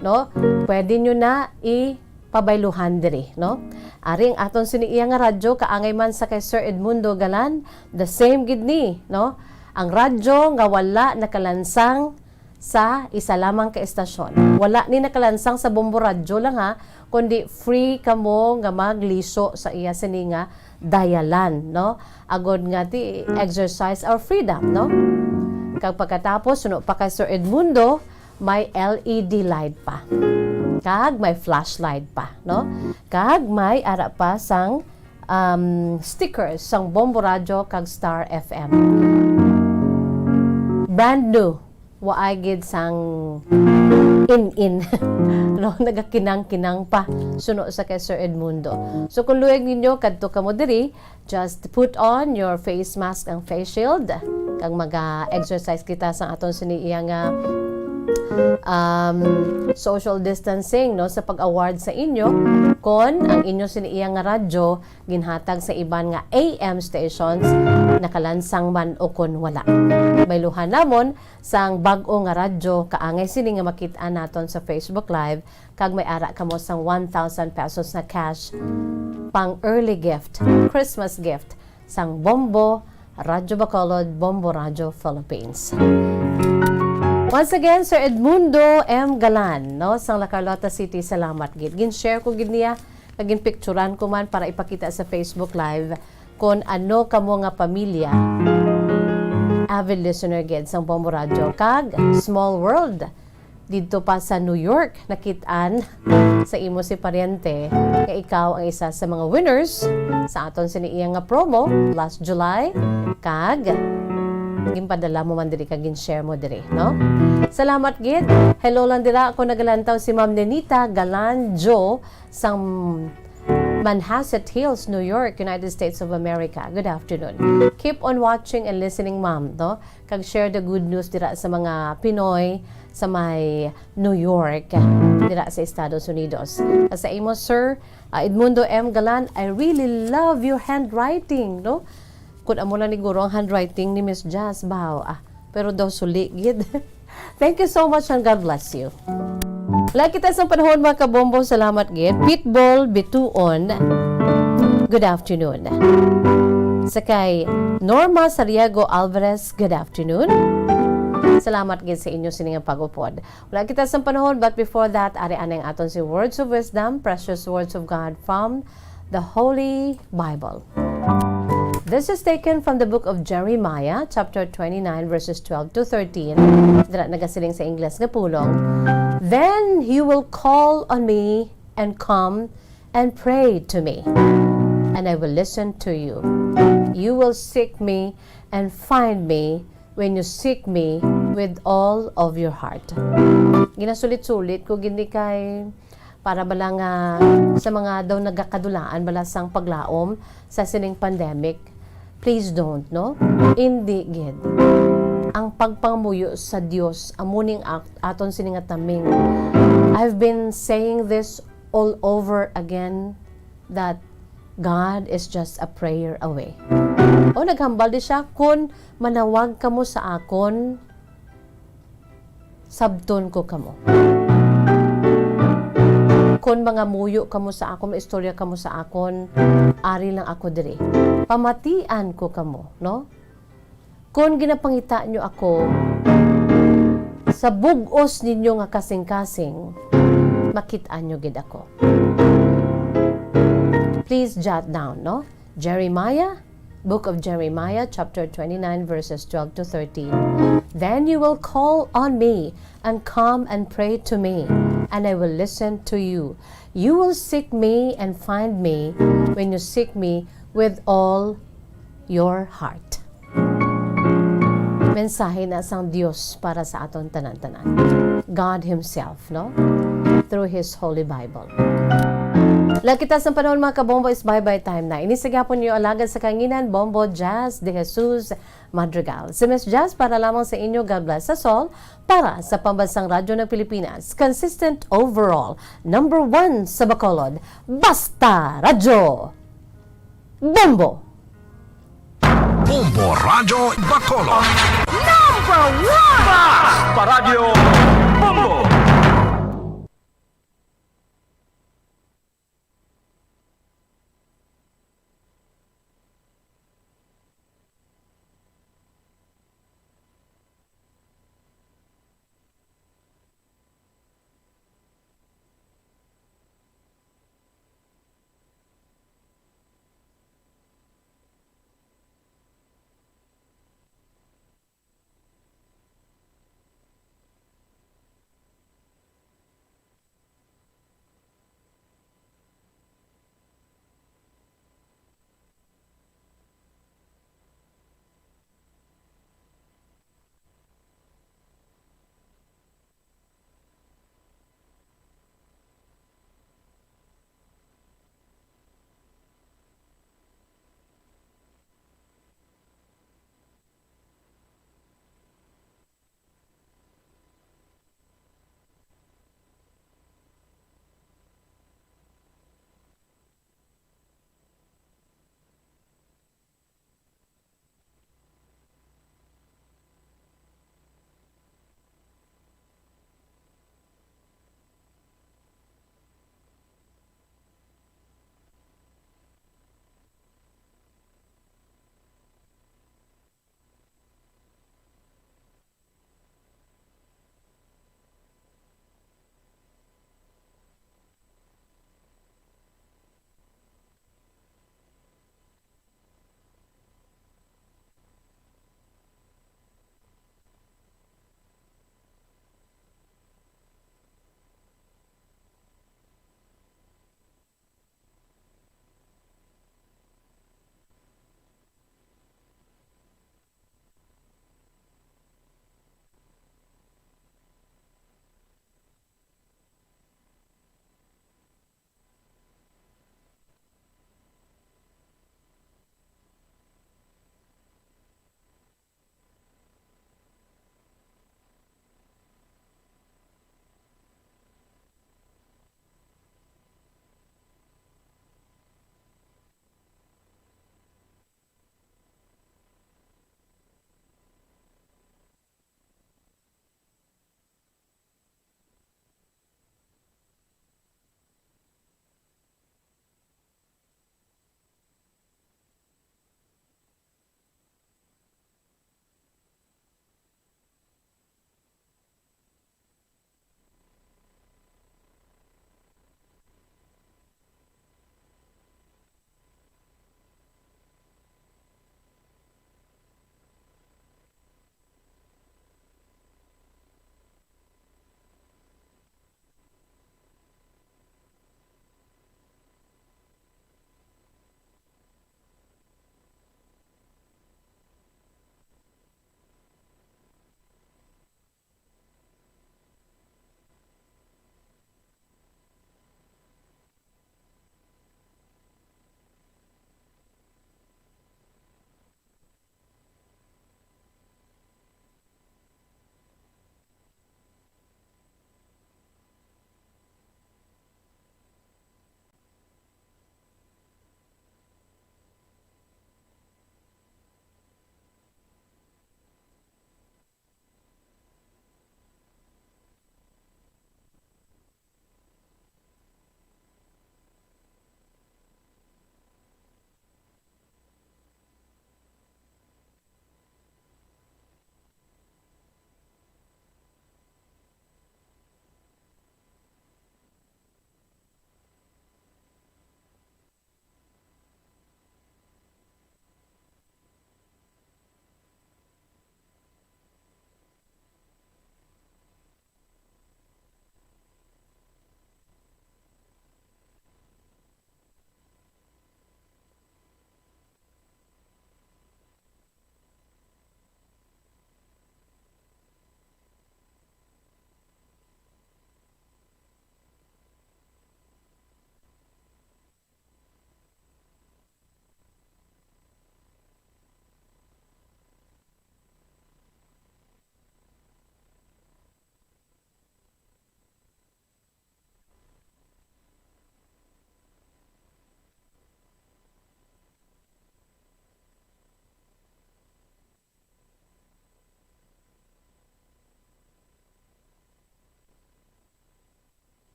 no? Pwede nyo na ipabayluhan diri, no? Ari ang aton sini iya nga radyo, kaangay man sa kay Sir Edmundo Galan, the same gid ni, no? Ang radyo nga wala nakalansang sa isa lamang ka estasyon. Wala ni nakalansang sa Bombo Radyo lang, ha, kundi free kamo nga magliso sa iya sini nga dialan, no? Agod nga ti exercise our freedom, no? Kag pagkatapos, suno pa kay Sir Edmundo, may L E D light pa. Kag may flashlight pa, no? Kag may ara pa sang, um, stickers sang Bombo Radyo kag Star F M. Brand new, waay gid sang in-in. No, nagakinang-kinang pa suno sa kay Sir Edmundo. So, kung luyag ninyo, kadto kamo diri, just put on your face mask and face shield, kag maga-exercise kita sa aton sini iya nga, um, social distancing, no, sa pag-award sa inyo, kon ang inyo sini iya nga radyo ginhatag sa iban nga A M stations, nakalansang man o kon wala. Bayluhan namon sang bag-o nga radyo, kaangay sini nga makit-an naton sa Facebook Live, kag may ara kamo sang one thousand pesos na cash pang early gift, Christmas gift, sang Bombo Radyo Bacolod, Bombo Radyo Philippines. Once again, Sir Edmundo M. Galan, no, sang La Carlota City, salamat gid. Gin-share ko gid niya, kag ginpicturan ko man para ipakita sa Facebook Live kon ano kamo nga pamilya, avid listener gid sang Bombo Radyo kag Small World didto pa sa New York, nakit-an sa imo si paryente nga ikaw ang isa sa mga winners sa aton sini iya nga promo last July, kag ginpadala mo man diri kag gin-share mo diri, no? Salamat gid. Hello lang dira, ako nagalantaw si Ma'am Nenita Galanjo sang Manhasset Hills, New York, United States of America. Good afternoon. Keep on watching and listening, ma'am, no? Kag share the good news dira sa mga Pinoy sa may New York, dira sa Estados Unidos. Sa imo, Sir, ah, Edmundo M. Galan, I really love your handwriting, no? Kun amo na ni guro ang handwriting ni Miss Jazz, baw, ah, pero daw suli gid. Thank you so much and God bless you. Wala kita sa panahon, mga kabombo. Salamat gid. Pitbull Bituon, good afternoon. Sa kay Norma Sariago Alvarez, good afternoon. Salamat gid sa inyo sini nga pag-upod. Wala kita sang panahon, but before that, ari anay ang aton si Words of Wisdom, precious words of God from the Holy Bible. This is taken from the book of Jeremiah, chapter twenty-nine, verses twelve to thirteen. Dira nagasiling sa Ingles nga pulong, "Then you will call on me and come and pray to me, and I will listen to you. You will seek me and find me when you seek me with all of your heart." Ginasulit-sulit ko gini kay para bala nga sa mga daw nagakadulaan bala sang paglaom sa sining pandemic. Please don't, no? Indi gid. Ang pagpangamuyo sa Dios amo ning at-, aton sini nga taming. I've been saying this all over again that God is just a prayer away. O, naghambal di siya, "Kun manawag kamo sa akon, sabton ko kamo. Kun mangamuyo kamo sa akon, istorya kamo sa akon, ari lang ako diri. Pamatian ko kamo," no? "Kon ginapangita nyo ako sa bug-os ninyo nga kasing-kasing, makit-an nyo gid ako." Please jot down, no? Jeremiah, Book of Jeremiah, chapter twenty-nine, verses twelve to thirteen. "Then you will call on me and come and pray to me, and I will listen to you. You will seek me and find me when you seek me with all your heart." Mensahe na sang Dios para sa aton tanan-tanan. God Himself, no? Through His Holy Bible. Lakita sang panahon, mga kabombo, is bye-bye time na. Ini sa gihapon niyo alagad sa kanginan, Bombo Jazz de Jesus Madrigal. Si Miss Jazz para lamang sa inyo, God bless us all, para sa Pambansang Radyo ng Pilipinas, consistent overall, number one sa Bacolod, Basta Radyo. Bombo. Bombo Radyo Bacolod. Number one! Basta Radyo Bombo!